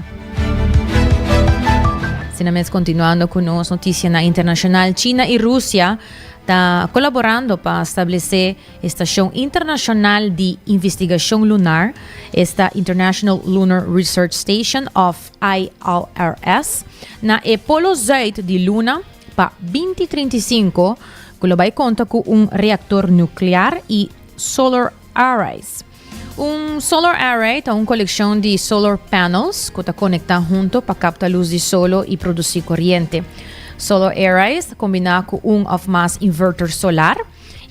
H: Asina mes kontinuando ku nos notisianan internashonal, China i Rusia ta kolaborando pa stablesé E Stashon Internashonal di Investigashon Lunar, esta International Lunar Research Station òf ILRS, na e polo zùit di luna pa 2035, ku lo bai konta ku un reaktor nuklear i solar arrays. Un solar array ta un kolekshon di solar panels ku ta konektá hunto pa kapta lus di solo i produsí koriente. Solar arrays ta kombiná ku un òf mas inverter solar.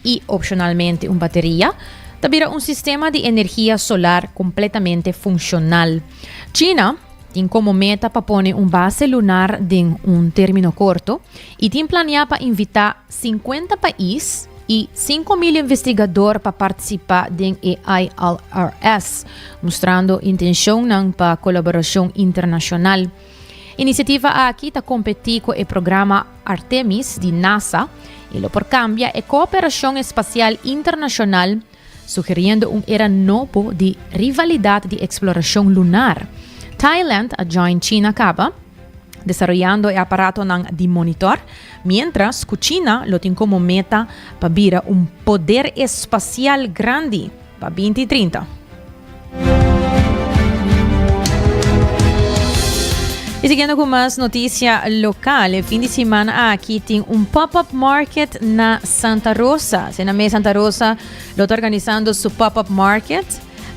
H: i opshonalmente un bateria, ta bira un sistema di energia solar kompletamente funshonal. China tin komo meta pa pone un base lunar den un término korto i tin planiá pa invitá sinkuenta pais i 5000 investigador pa partisipá den e ILRS, mustrando intenshonnan pa kolaborashon internashonal. Inisiativa aki ta kompetí ku e programa Artemis di NASA i lo por kambia e kooperashon espasial internashonal, sugeriendo un era nobo di rivalidat di eksplorashon lunar. Thailand a join China kaba, desaroyando e aparatonan di monitor, miéntras ku China lo tin komo meta pa bira un poder espasial grandi pa 2030. Y siguiendo cu mas noticia local, e fin di siman aki tin un pop-up market na Santa Rosa. Sena mes Santa Rosa lo ta organizando su pop-up market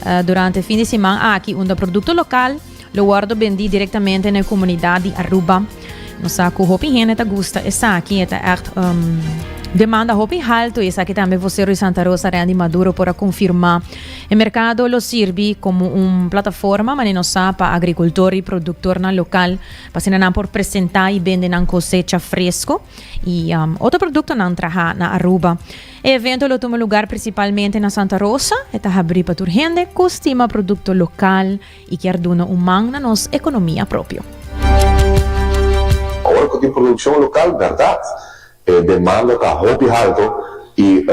H: uh, durante fin di siman aki, unda producto local lo wordo bendi directamente na e comunidad di Aruba. Nos sa cu hopi hende ta gusta esaki, e ta echt um, demanda hopi halto y esaki tambe vocero di Santa Rosa Randy Maduro por a confirma. E mercado lo sirbi como un plataforma manera nos sa pa agricultor y productornan local pa asina nan por presenta y bende nan cosecha fresco y um, otro productonan traha na Aruba. E evento lo tuma lugar principalmente na Santa Rosa, e ta habri pa tur hende cu stima producto local y kier duna un man na nos economia propio.
Q: Ora cu tin produccion local, berdad, e demanda ta hopi halto y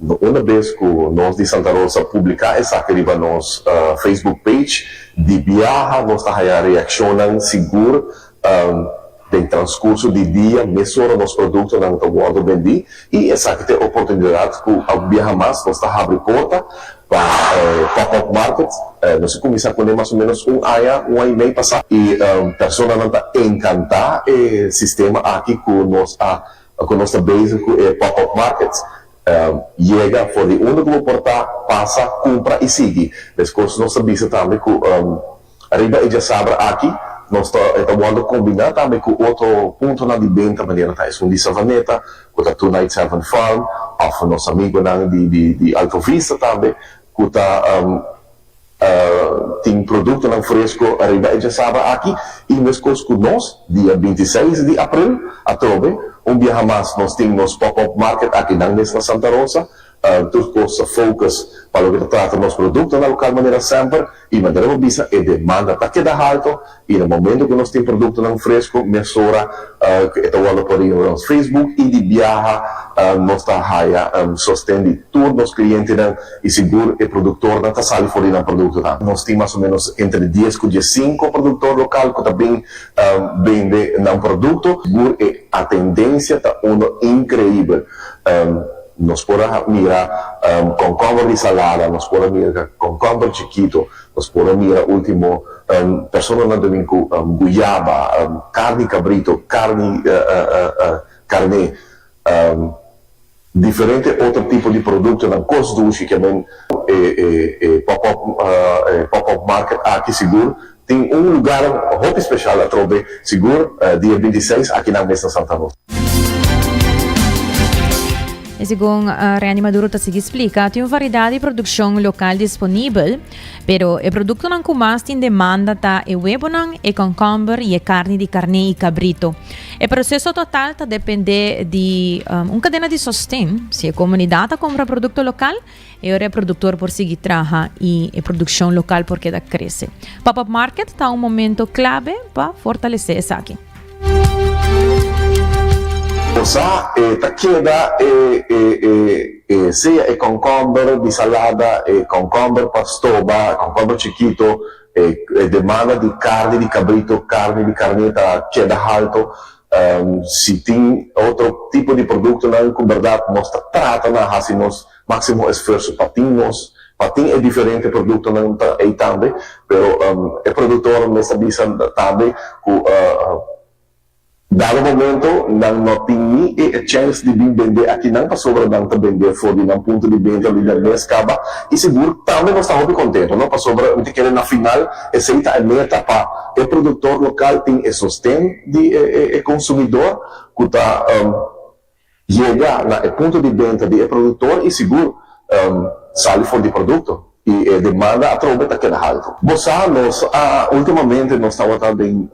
Q: una bes cu nos di Santa Rosa publica esaki riba nos Facebook page, di biaha nos ta haya reaccionnan sigur Den transcurso di dia mesora nos productonan ta wordo bendi y esaki ta e oportunidad cu a biaha mas nos ta habri porta pa pop-up market. Nos a cuminsa cune mas o menos un aña, un aña y mey pasa y personanan ta encanta e sistema aki cu nos a cu nos ta bezig cu e pop-up market. Yega for di unda cu bo por ta, pasa, cumpra y sigui. Despues nos ta bisa tambe cu Riba e djasabra aki nos ta e ta wòrdu kombiná tambe ku otro puntonan di benta manera ta esun di Savaneta ku ta Two Nine Seven Farm òf nos amigunan di di di Alto Vista tambe ku ta. Tin produktonan fresko riba e djasabra aki i meskos ku nos, dia bintiseis di april, atrobe un biaha mas nos tin nos pop-up market aki nan mes na Santa Rosa. Tur kos ta focus pa loke ta trata nos produktonan lokal manera semper i manera bo bisa e demanda ta keda halto i na momento ku nos tin produktonan fresko mesora e ta wòrdu pone riba nos Facebook i di biaha nos ta haya sosten di tur nos klientenan i sigur e produktornan ta sali for di nan produktonan. Nos tin mas o menos entre dies ku diesinko produktor lokal ku ta bin bende nan produkto. Sigur e atendensia ta uno inkreibel. Nos por a mira kònkòmber di salada, nos por a mira kònkòmber chikito, nos por a mira ultimo personanan ta bin ku guyaba, karni kabrito, karni karné, diferente otro tipo di produktonan, kos dushi ke men e pop-up e pop-up market aki sigur tin un lugar hopi speshal atrobe sigur dia bintiseis akinan mes na Santa Rosa.
H: I segun Randy Maduro ta sigui splika, tin un variedat di produkshon lokal disponibel, pero e produktonan ku mas tin demanda ta e webonan, e kònkòmber i e karni di karné i kabrito. E proseso total ta dependé di un kadena di sosten. Si e komunidat ta kumpra produkto lokal, e ora e produktor por sigui traha i e produkshon lokal por keda krese. Pop-up market ta un momento klabe pa fortalesé esaki.
Q: Osá e ta keda e e e e sea e kònkòmber di salada, e kònkòmber pa stoba, kònkòmber chikito, e e demanda di karni di kabrito, karni di karné ta keda halto. Si tin otro tipo di produktonan ku bèrdat nos ta trata na hasi nos máksimo esfuerso pa tin nos, pa tin e diferente produktonan ta ei tambe, pero e produktornan mes ta bisa tambe ku dado momento nan no tin ni e chèns di bin bende akinan pasobra nan ta bende for di nan punto di benta di nan mes kaba i sigur tambe nos ta hopi kontento no pasobra mi ta kere na final esei ta e meta pa e produktor lokal tin e sosten di e konsumidor ku ta Yega na e punto di benta di e produktor i sigur sali for di produkto i e demanda atrobe ta keda haltu. Bo sa nos a ultimamente nos tabata den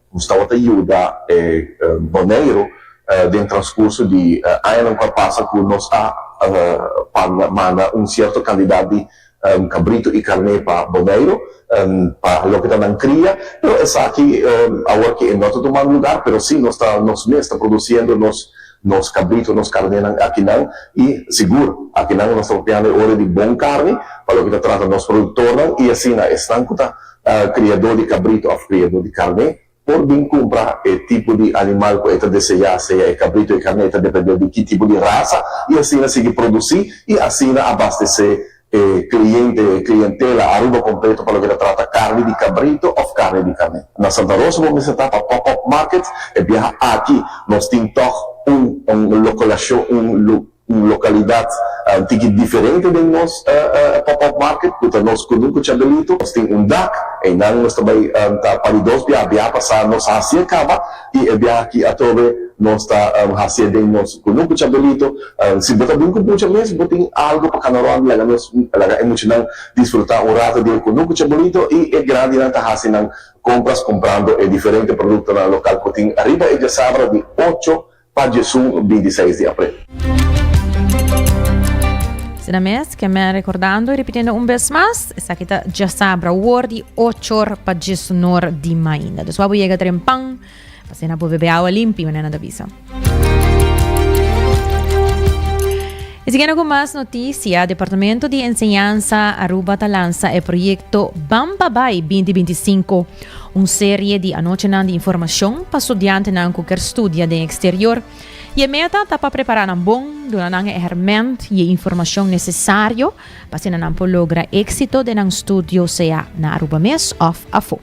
Q: nos tabata yuda e Boneiru den transkurso di añanan ku a pasa ku nos a manda un sierto kandidat di Cabrito y carné pa Boneiru, pa loke ta nan cria, pero esaki awor ki e no ta tumando lugar, pero si nos ta nos mes ta produciendo nos nos cabrito, nos carnénan akinan y sigur akinan nos ta papiando e ora di bon carni pa loke ta trata nos productornan y asina esnan cu ta criador di cabrito of criador di carné Por bin kumpra e tipo di animal ku e ta deseá, sea e kabrito o e karné, ta dependé di ki tipo di rasa, i asina sigui produsí i asina abastesé e kliente, e klientela Aruba kompleto pa loke ta trata karni di kabrito òf karni di karné. Na Santa Rosa bo mester ta pa Pop Up Market, e biaha aki nos tin tòg un un lokolashon, un Un lokalidat un tiki diferente den nos pop-up market ku ta nos Kunuku Chabelito. Nos tin un dak, einan nos ta bai ta pa di dos biaha. Biaha pasá nos a hasié kaba i e biaha aki atrobe nos ta hasié den nos Kunuku Chabelito. Si bo ta bin ku mucha mes, bo tin algu pa kana rònt, laga nos laga e muchanan disfrutá un rato di e Kunuku Chabelito i e grandinan ta hasi nan kompras kumprando e diferente produktonan lokal ku tin ariba e djasabra di ocho Pa djesun bintiseis di april.
H: Asina mes, ke men rekordando i repitiendo un bes mas, esaki ta djasabra wor di ochor pa djesunor di mainda. Dus wou bo yega trempan, pa asina bo bebe awa limpi, manera nan ta bisa. I siguiendo ku mas notisia, Departamento di Enseñansa Aruba ta lansa e proyekto Ban Pa Bai 2025. Un serie di anochenan di informashon pa studiantenan ku ker studia den eksterior. I e meta ta pa prepará nan bon, duna nan e hèrmènt i e informashon nesesario pa asina nan por logra éksito den nan studio sea na Aruba mes òf afó.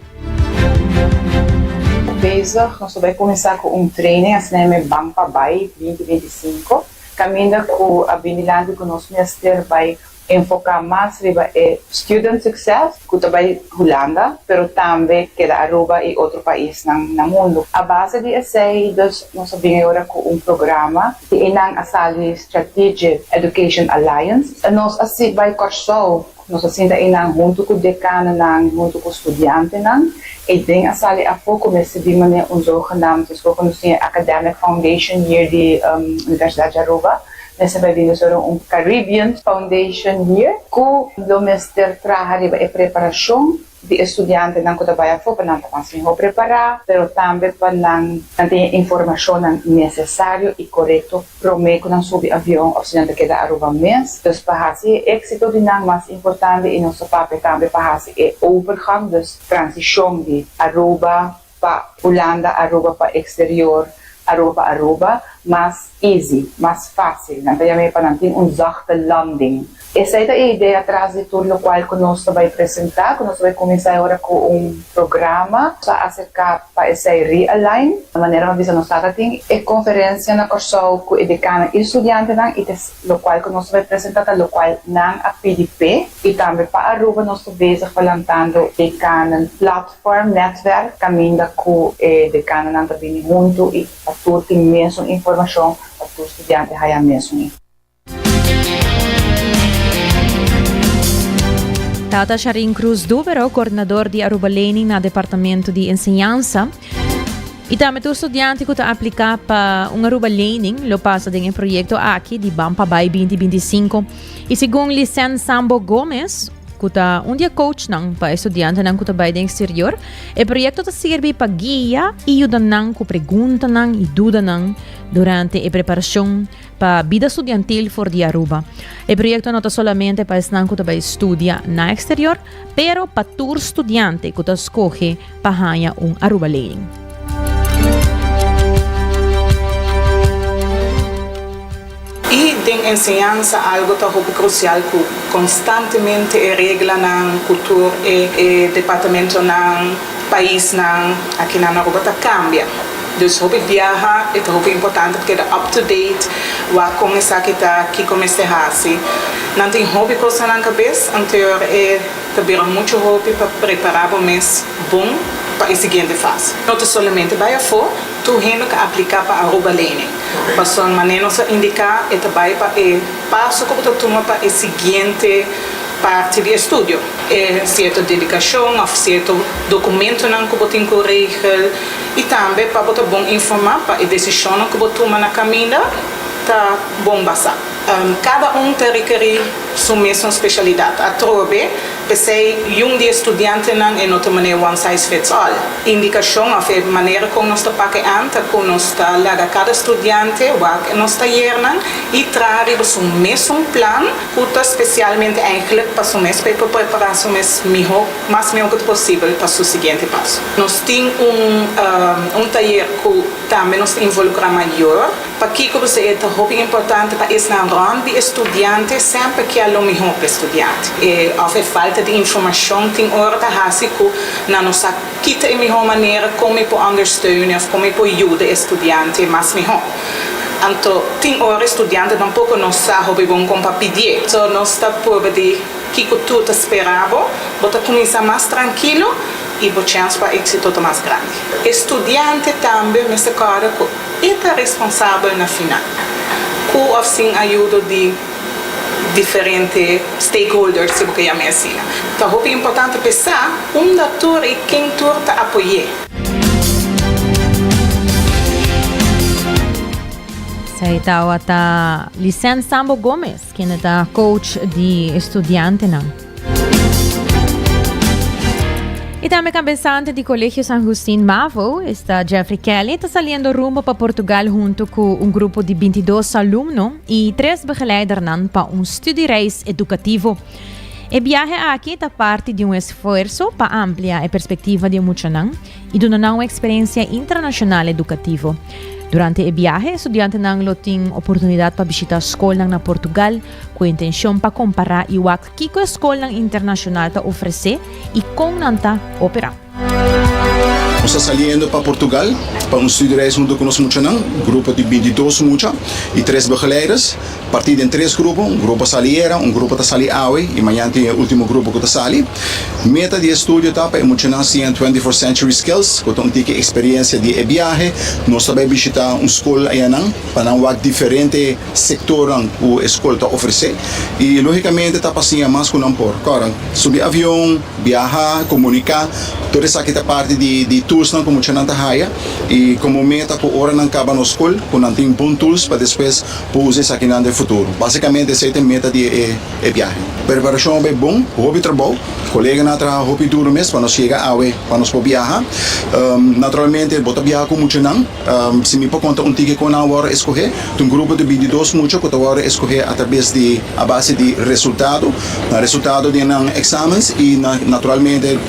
J: Bezig, nos ta bai kuminsá ku un training asina e me Ban pa Bai 2025, kaminda ku a bini dilanti ku nos mester bai Enfoká mas riba e student success ku ta bai Hulanda, pero tambe keda Aruba i otro paisnan na mundu. A base di esei dus nos a bin e ora ku un programa di einan a sali Strategic Education Alliance. Nos a si bai Kòrsou.
R: Nos a sinta einan huntu ku dekanonan, huntu ku studiantenan. E den a sali afó ku mester bin manera un zogenaamd, dus ku nos tin e Academic Foundation Year di Universidat di Aruba, mester bai bin dus ora un Caribbean Foundation Year ku lo mester traha riba e preparashon di e studiantenan ku ta bai afó pa nan ta mas mihó prepará, pero tambe pa nan nan tin e informashonnan nesesario i korekto promé ku nan subi avion òf si nan ta keda Aruba mes. Dus pa hasi e éksito di nan mas importante i nos ta papia tambe pa hasi e overgang, dus transishon di Aruba pa Hulanda, Aruba pa eksterior, Aruba pa Aruba, mas easy, mas fásil. Nan ta yam'é pa nan tin un zachte landing. Esei ta e idea tras di tur lokual ku nos ta bai presentá, ku nos ta bai kuminsá e ora ku un programa. Nos a aserká pa esei Realign. Manera mi a bisa nos tata tin e konferensia na Kòrsou ku e dekanan i studiantenan i ta lokual ku nos ta bai presentá ta lokual nan a pidi p'e. I tambe pa Aruba nos ta bezig pa lantando dekanen platform, netwerk, kaminda ku e dekananan ta bini huntu i pa tur tin mesun informashon, pa tur studiante haya mesun informashon.
H: Tata Sharin Cruz Dubero, coordinador di Aruba Lening na Departamento di Enseñansa. Y tambe tur studiante cu ta aplica pa un Aruba Lening lo pasa den e proyecto aki di Ban pa Bai 2025. Y segun Licen Sambo Gomez, cu ta un di e coachnan pa e studiantenan cu ta bai den exterior, e proyecto ta sirbi pa guia y yuda nan cu preguntanan y dudanan durante e preparacion pa bida studiantil for di Aruba. E proyecto no ta solamente pa esnan cu ta bay studia na exterior, pero pa tur studiante cu ta scoge pa haña un Aruba Lening.
S: Y den enseñansa algo ta hopi crucial cu constantemente e reglanan cu tur e departamentonan, paisnan aki na Aruba ta cambia. Dus hopi biaha e ta hopi importante pa keda up to date wak kon esaki ta, kiko mester hasi. Nan tin hopi kos na nan kabes, anto e ta bira muchu hopi pa prepara bo mes bon pa e siguiente fase. No ta solamente bai afó, tur hende ka aplika pa Aruba Lening. Pasobra manera nos a indiká e ta bai pa e paso ku bo ta tuma pa e siguiente parti di estudio. E sierto dedikashon òf sierto dokumentonan ku bo tin ku regel. I tambe pa bo ta bon informá pa e desishonnan ku bo tuma na kaminda ta bon basá. Kada un ta rekerí su mesun spesialidat. Atrobe, p'esei yun di e studiantenan e no ta manera one size fits all. Indikashon òf e manera kon nos ta pak e an ta ku nos ta laga kada studiante wak e nos tayernan i traha riba su mesun plan ku ta spesialmente eigentlik pa su mes pa e por prepará su mes mihó. Mas mihó ku ta posibel pa su siguiente paso. Nos tin un un tayer ku tambe nos ta involukrá mayor. Pakiko bo e ta hopi importante pa esnan rònt di e studiante semper kia lo mihó pa e studiante. E òf e falta di informashon tin ora ta hasi ku nan no sa ki ta e mihó manera kon mi por ondersteunen òf kon mi por yuda e studiante mas mihó. Anto tin ora e studiante tampoko no sa hopi bon kon pa pidié. So nos ta purba di. Kiko tur ta spera bo, bo ta kuminsá mas trankilo i bo chèns pa éksito ta mas grandi. E studiante tambe mester kòrda ku e ta responsabel na final, ku òf sin ayudo di diferente stakeholders, si bo ke yam'é asina. Ta hopi importante p'e sa unda tur i ken tur ta apoy'é.
H: Esei tabata Lisèn Sambo Gomez. Kende ta coach di estudiantenan. Y tambe cabezante di Colegio San Agustin Mavo, esta Jeffrey Kelly, ta saliendo rumbo pa Portugal hunto cu un grupo di 22 alumno y tres begeleidernan pa un studiereis educativo. E biahe aki ta parti di un esfuerzo pa amplia e perspectiva di e muchanan y duna nan un experiencia internacional educativo. Durante e biahe, e studiantenan lo tin oportunidad pa bishita scolnan na Portugal cu e intencion pa compara y wak kico e scolnan internacional ta ofrece y con nan ta opera.
T: Nos ta saliendo pa Portugal pa un studiereis hunto cu nos muchanan, grupo di bintidos mucha y tres begeleiders, parti den tres grupo, un grupo a sali era, un grupo ta sali awe y mañan tin e ultimo grupo cu ta sali. Meta di e studio ta pa e muchanan siña 24 Century Skills, cu ta un tiki experiencia di e biahe. Nos ta bay bishita un scol ayanan pa nan wak diferente sectornan cu e scol ta ofrece y logicamente ta pa siña mas cu nan por. Cora, subi avion. Biaha, komuniká, tur esaki ta parti di di toolsnan ku muchanan ta haya i komo meta ku ora nan kaba nos skol ku nan tin bon tools pa despues por usa esakinan den futuro. Basikamente esei ta e meta di e e biahe. Preparashon a bai bon, hopi trabou, koleganan a traha hopi duru mes pa nos yega awe pa nos por biaha. Naturalmente bo ta biaha ku muchanan, si mi por konta un tiki kon nan a wòrdu eskohé, ta un grupo di bintidos mucha ku ta wòrdu eskohé atrabes di a base di resultado. Nan resultado di nan examens y naturalmente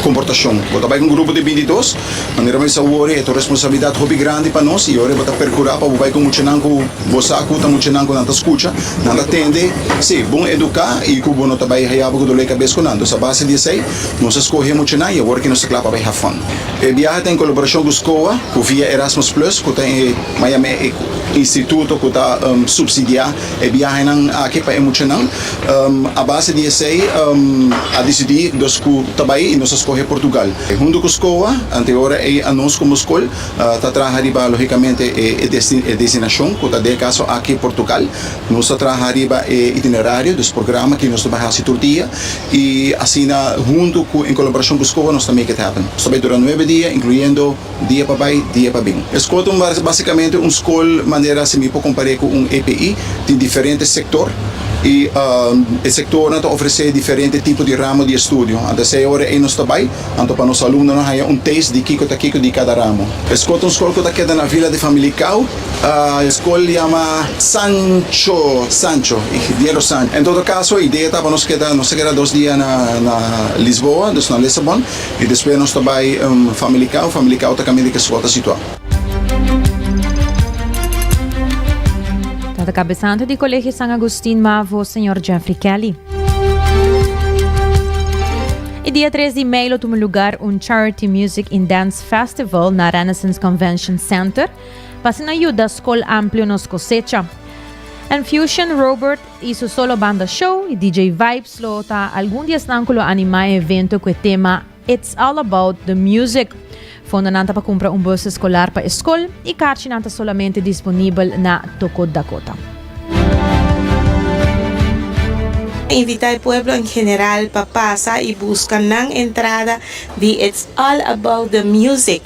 T: comportacion. Bo ta bay cu un grupo di bintidos, manera mi bisa awor e ta un responsabilidad hopi grandi pa nos y ora bo ta percura pa bo bay cu muchanan cu bo sa cu ta muchanan cu nan ta scucha, nan ta tende, si, bon educa y cu bo no ta bay haya bo cu dolor di cabes cu nan. Entonces a base di esey nos a scoge muchanan y awor aki nos ta cla pa bay have fun. E biahe ta en colaboracion cu SCOA cu via Erasmus Plus cu ta e Miami e instituto cu ta subsidia E biahenan aki pa e muchanan. A base di esei a disidí dos ku ta bai i nos a skohe Portugal. Huntu ku SCOA, ante ora ei anos komo skol ta traha riba lógikamente e destinashon ku ta den e kaso aki Portugal. Nos ta traha riba e itinerario, dus programa ki nos ta bai hasi tur dia i asina huntu ku en kolaborashon ku SCOA nos ta make it happen. Nos ta bai dura nuebe dia inkluyendo. Dia pa bai, dia pa bin. E skol ta un basikamente un skol manera si mi por kompar'é ku un EPI, tin diferente sektor i e sektornan ta ofresé diferente tipo di ramo di estudio. Anto esei ora ei nos ta bai, anto pa nos alumnonan haña un taste di kiko ta kiko di kada ramo. E skol ta un skol ku ta keda na Vila di Familicao. E skol yama Sancho, Sancho, Ingeniero Sancho. En todo kaso e idea ta pa nos keda, nos ta keda dos dia na na Lisboa, dus na Lissabon. I despues nos ta bai Famalicão. Famalicão ta kaminda ku e skol ta situá.
H: Tata kabesante di Colegio San Agustin Mavo, señor Jeffrey Kelly. E dia 3 di mei lo tuma lugar un Charity Music and Dance Festival na Renaissance Convention Center pa asina yuda Skol Amplio Nos Cosecha. En Fusion Robert y su solo banda show y DJ Vibes lo ta algun di esnan cu lo anima e evento cu e tema It's All About The Music. Fondonan ta pa cumpra un bus escolar pa e scol y carchinan ta solamente disponibel na Toko Dakota.
S: Invita e pueblo en general pa pasa y busca nan entrada di It's All About The Music.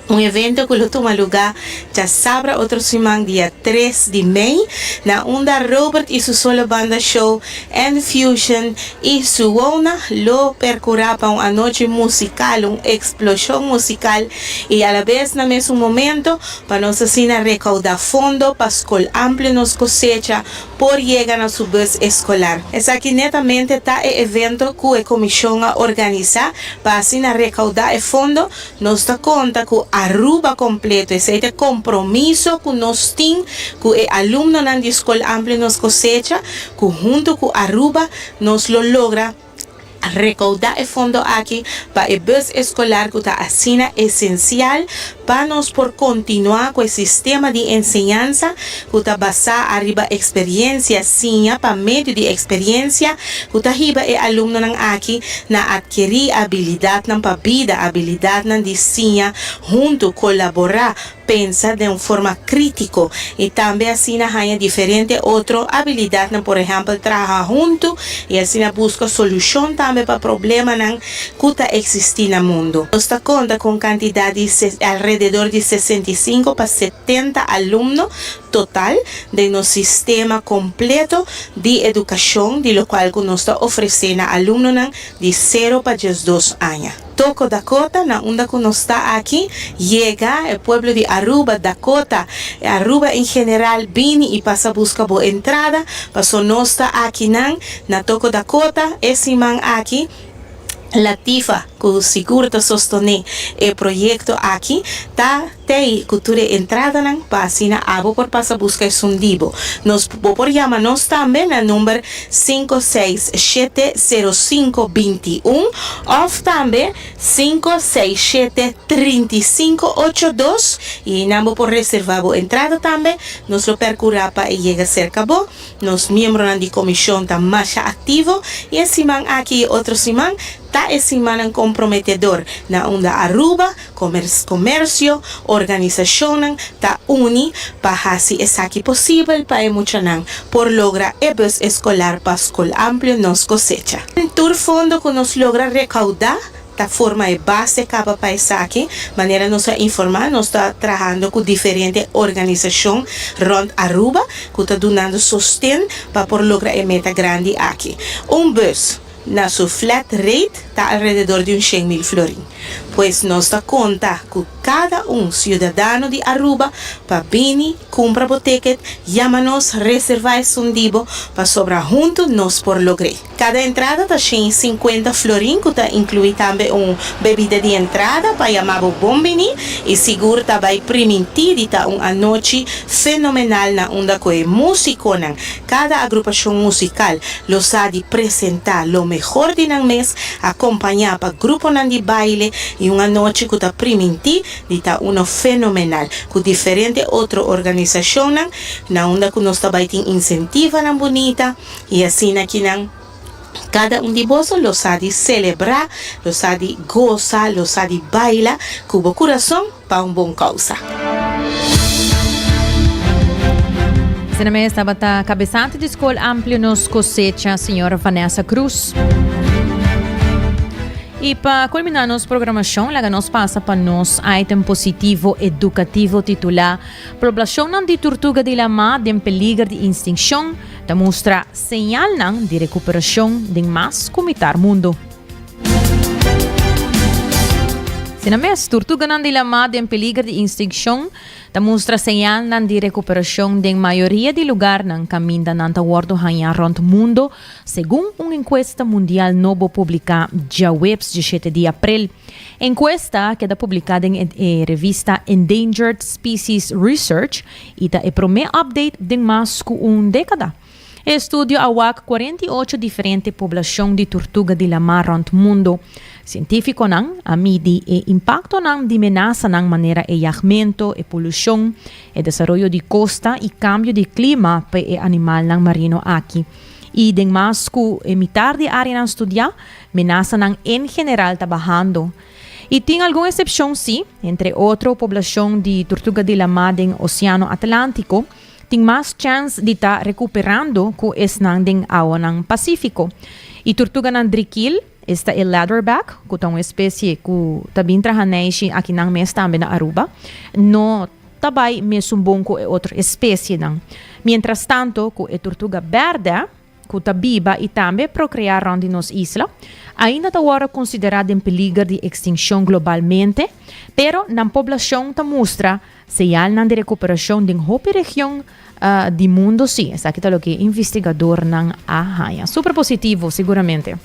S: Un evento ku lo tuma lugá djasabra otro siman dia tres di mei na unda Robert i su solo banda show N Fusion i Suwona lo perkurá pa un anochi musikal, un eksploshon musikal i alabes na mesun momento pa nos asina rekoudá fondo pa Skol Amplio Nos Kosecha por yega na su bus eskolar. Esaki netamente ta e evento ku e komishon a organisá pa asina rekoudá e fondo Nos ta konta ku Aruba kompleto, esei ta e kompromiso ku nos tin ku e alumnonan di Skol Amplio Nos Kosecha, ku huntu ku Aruba nos lo logra rekoudá e fondo aki pa e bus eskolar ku ta asina esensial pa nos por kontinuá ku e sistema di enseñansa ku ta basá ariba eksperiencia, siña pa medio di eksperiencia ku ta hiba e alumnonan aki na atkerí abilidatnan pa bida, abilidatnan di siña huntu, kolaborá, pensa den un forma krítiko i tambe asina haña diferente otro abilidatnan, por ehèmpel traha huntu i asina buska solushon tambe pa problemanan ku ta eksistí na mundu. Nos ta konta ku un kantidat di alrededor di 65 pa 70 alumno total den nos sistema kompleto di edukashon di lokual ku nos ta ofresé na alumnonan di sero pa diesdos aña. Toko Dakota, na unda ku nos ta aki, yega e pueblo di Aruba, Dakota, e Aruba en general bini i pasa buska bo entrada, paso nos ta akinan na Toko Dakota e siman aki. Latifa, ku sigur ta sostoné e proyekto aki, ta tei ku tur e entradanan pa asina abo por pasa buska esun di bo. Nos bo por yama nos tambe na number 567 0521 òf tambe 567 3582 i einan bo por reservá bo entrada tambe. Nos lo pèrkurá pa e yega serka bo. Nos miembronan di komishon ta masha aktivo i e siman aki i otro siman ta e simannan komprometedor na unda Aruba, komersio, organisashonnan ta uni pa hasi esaki posibel pa e muchanan por logra e bus eskolar pa Skol Amplio Nos Kosecha. Tur fondo ku nos logra rekaudá ta forma e base caba pa esaki. Manera nos a informa, nos ta trahando cu diferente organisacion rond Aruba cu ta dunando sosten pa por logra e meta grandi aki. Un bus na su flat rate ta alrededor di un 100.000 florin. Pues nos ta conta cu cada un ciudadano di Aruba pa bini cumpra bo ticket, yama nos, reserva esun di bo, pasobra hunto nos por logr'e. Kada entrada ta 150 florin ku ta inkluí tambe un bebida di entrada pa yama bo bon bini i sigur ta bai primintí di ta un anochi fenomenal na unda ku e músikonan, kada agrupashon musikal, lo sa di presentá lo mehor di nan mes akompañá pa gruponan di baile i un anochi ku ta primintí di ta uno fenomenal ku diferente otro organisashonnan na unda ku nos ta bai tin insentivanan bunita. I asina ki nan kada un di boso lo sa di selebrá, lo sa di gosa, lo sa di baila ku bo kurason pa un bon kousa.
H: Asina mes tabata kabesante di Skol Amplio Nos Kosecha, señora Vanessa Cruz. I pa kulminá nos programashon, laga nos pasa pa nos item positivo edukativo titulá Poblashonnan di turtuga di lamá den peliger di instinshon ta mustra señalnan di rekuperashon den mas ku mitar mundu. Asina mes, turtuganan di lamá den peliger di instinshon ta mustra señalnan di rekuperashon den mayoria di lugarnan kaminda nan ta wòrdu hañá rònt mundu, segun un enkuesta mundial nobo publiká djaweps 17 di aprel. Enkuesta a keda publiká den e revista Endangered Species Research i ta e promé update den mas ku un dékada. E estudio a wak 48 diferente poblashon di turtuga di lamá rònt mundu. Sientífikonan a midi e impaktonan di menasanan manera e yagmentu, e polushon, e desaroyo di kosta i kambio di klima pa e animalnan marino aki. I den mas ku e mitar di áreanan studiá, Menasanan en general ta bahando. I tin algun eksepshon sí, entre otro poblashon di turtuga di lamá den Oseano Atlántiko tin mas chèns di ta rekuperando ku esnan den awanan Pasífiko. I turtuganan drikil, esta e leatherback, ku ta un espesie ku ta bin traha neishi akinan mes tambe na Aruba, no ta bai mesun bon ku e otro espesienan. Mientrastanto ku e turtuga bèrdè, ku ta biba i tambe prokreá rònt di nos isla, ainda ta wòrdu konsiderá den peliger di ekstinshon globalmente, pero nan poblashon ta mustra señalnan di rekuperashon den hopi region di mundu sí. Esaki ta loke investigadornan a haña. Super positivo, siguramente.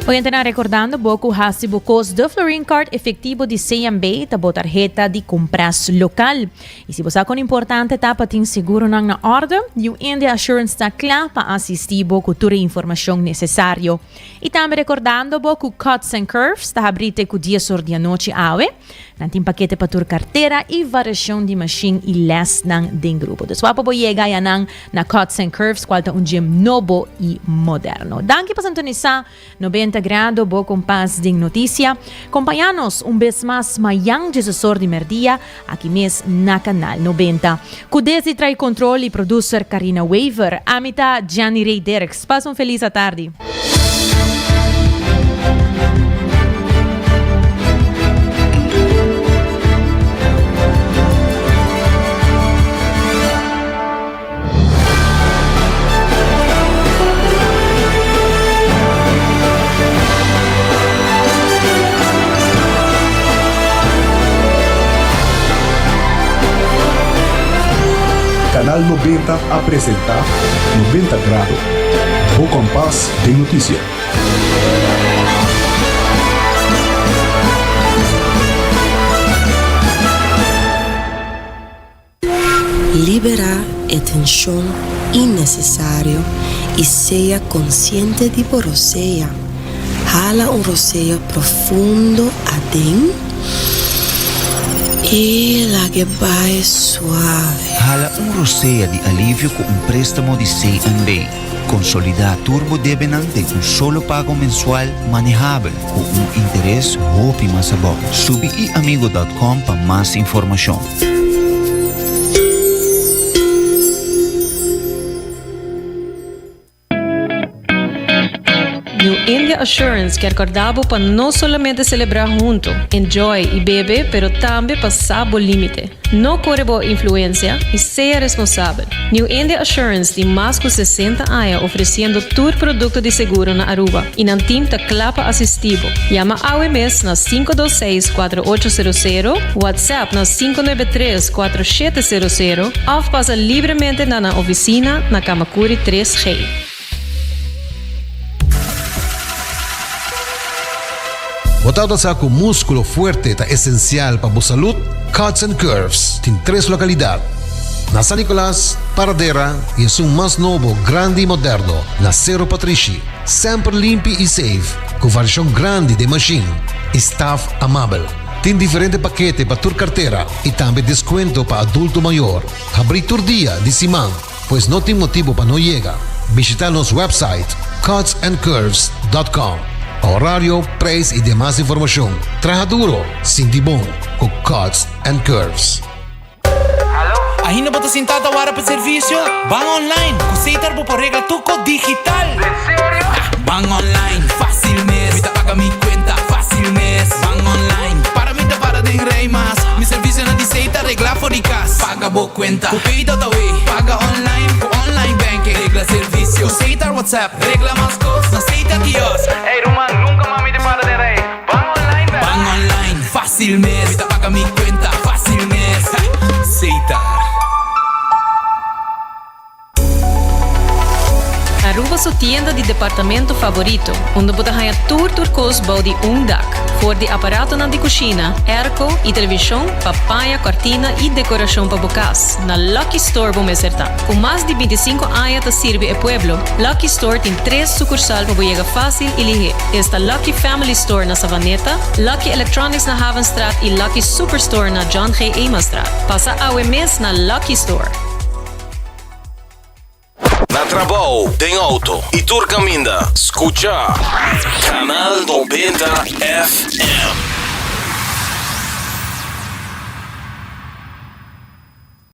H: Oyentenan rekordando bo ku hasi bo kos de Florin Card efektivo di CMB ta bo tarheta di kompras lokal. I si bo sa kon importante ta pa tin seguronan na orde, New India Assurance ta kla pa asisti bo ku tur e informashon nesesario. I tambe rekordando bo ku Cuts and Curves ta habri te ku dies or di anochi awe. Nan tin pakete pa tur kartera i variashon di mashin i lèsnan den grupo. Dus wak pa bo yega ayanan na Cuts and Curves kual ta un gym nobo i moderno. Danki pa sintonisá 90 Grado, bo kompas den notisia. Kompañá nos un bes mas mayan djesesor di mèrdia aki mes na Kanal 90. Ku desdi trai kontrol i producer Karina Wever, ami ta Gianni Rey Dirks. Pasa un felis atardi.
G: Canal 90 a presenta 90 Grado. kompas den notisia.
E: Liberá e tenshon innesesario i sea konsiente di bo rosea. Hala un rosea profundo aden i lag'e bai suave.
F: Hala un rosea di alivio ku un préstamo di CNB. Konsolidá tur bo debenan den un solo pago mensual manehabel ku un interes hopi mas abou. Subi iamigo dòt com pa mas informashon.
C: New India Assurance kier corda bo pa no solamente celebra hunto, enjoy y bebe pero tambe pa sa bo limite. No core bo influencia y sea responsabel. New India Assurance tin mas cu 60 aña ofreciendo tur producto di seguro na Aruba y nan team ta cla pa asisti bo. Yama awe mes na 526 4800, WhatsApp na 593 4700 of pasa libremente na nan oficina na Camacuri 3G.
D: Bo tabata sa cu musculo fuerte ta esencial pa bo salud? Cuts and Curves tin tres localidad, na San Nicolas, Paradera y esun mas nobo, grandi y moderno na Cerro Patrishi. Semper limpi y safe, cu variacion grandi den machine y staff amabel. Tin diferente pakete pa tur cartera y tambe descuento pa adulto mayor. Habri tur dia di siman. Pues no tin motibo pa no yega. Bishita nos website cutsandcurves.com pa horario, prijs y demas informacion. Traha duro, sinti bon cu Cuts and Curves.
U: Ainda bo ta sinta ta wara pa servicio? Ban online! Cu Setar bo por regla tur cos digital! Ban online, facil mes! Mi ta paga mi cuenta, facil mes! Ban online, para mi ta para den rij mas! Mi servicionan di Setar regla for di cas! Paga bo cuenta cu Pay.awe, paga online cu online banking, regla servicio cu Setar WhatsApp, regla mas cos na Setar kiosk. Ey ruman, nunca mas mi ta para den rij. Ban online bek. Ban online, facil mes. Mi ta paga mi cuenta, facil mes. Setar.
C: Aruba su tienda di departamento favorito, unda bo ta haña tur tur kos bou di un dak. For di aparatonan di kushina, airco i televishon pa paña, kòrtina i dekorashon pa bo kas, na Lucky Store bo mester ta. Ku mas di bintisinko aña ta sirbi e pueblo, Lucky Store tin tres sukursal pa bo yega fásil i lihé. Esta Lucky Family Store na Savaneta, Lucky Electronics na Havenstraat i Lucky Superstore na John G. Emanstraat. Pasa awe mes na Lucky Store!
A: Na trabou, den auto y tur caminda, scucha Canal 90 FM.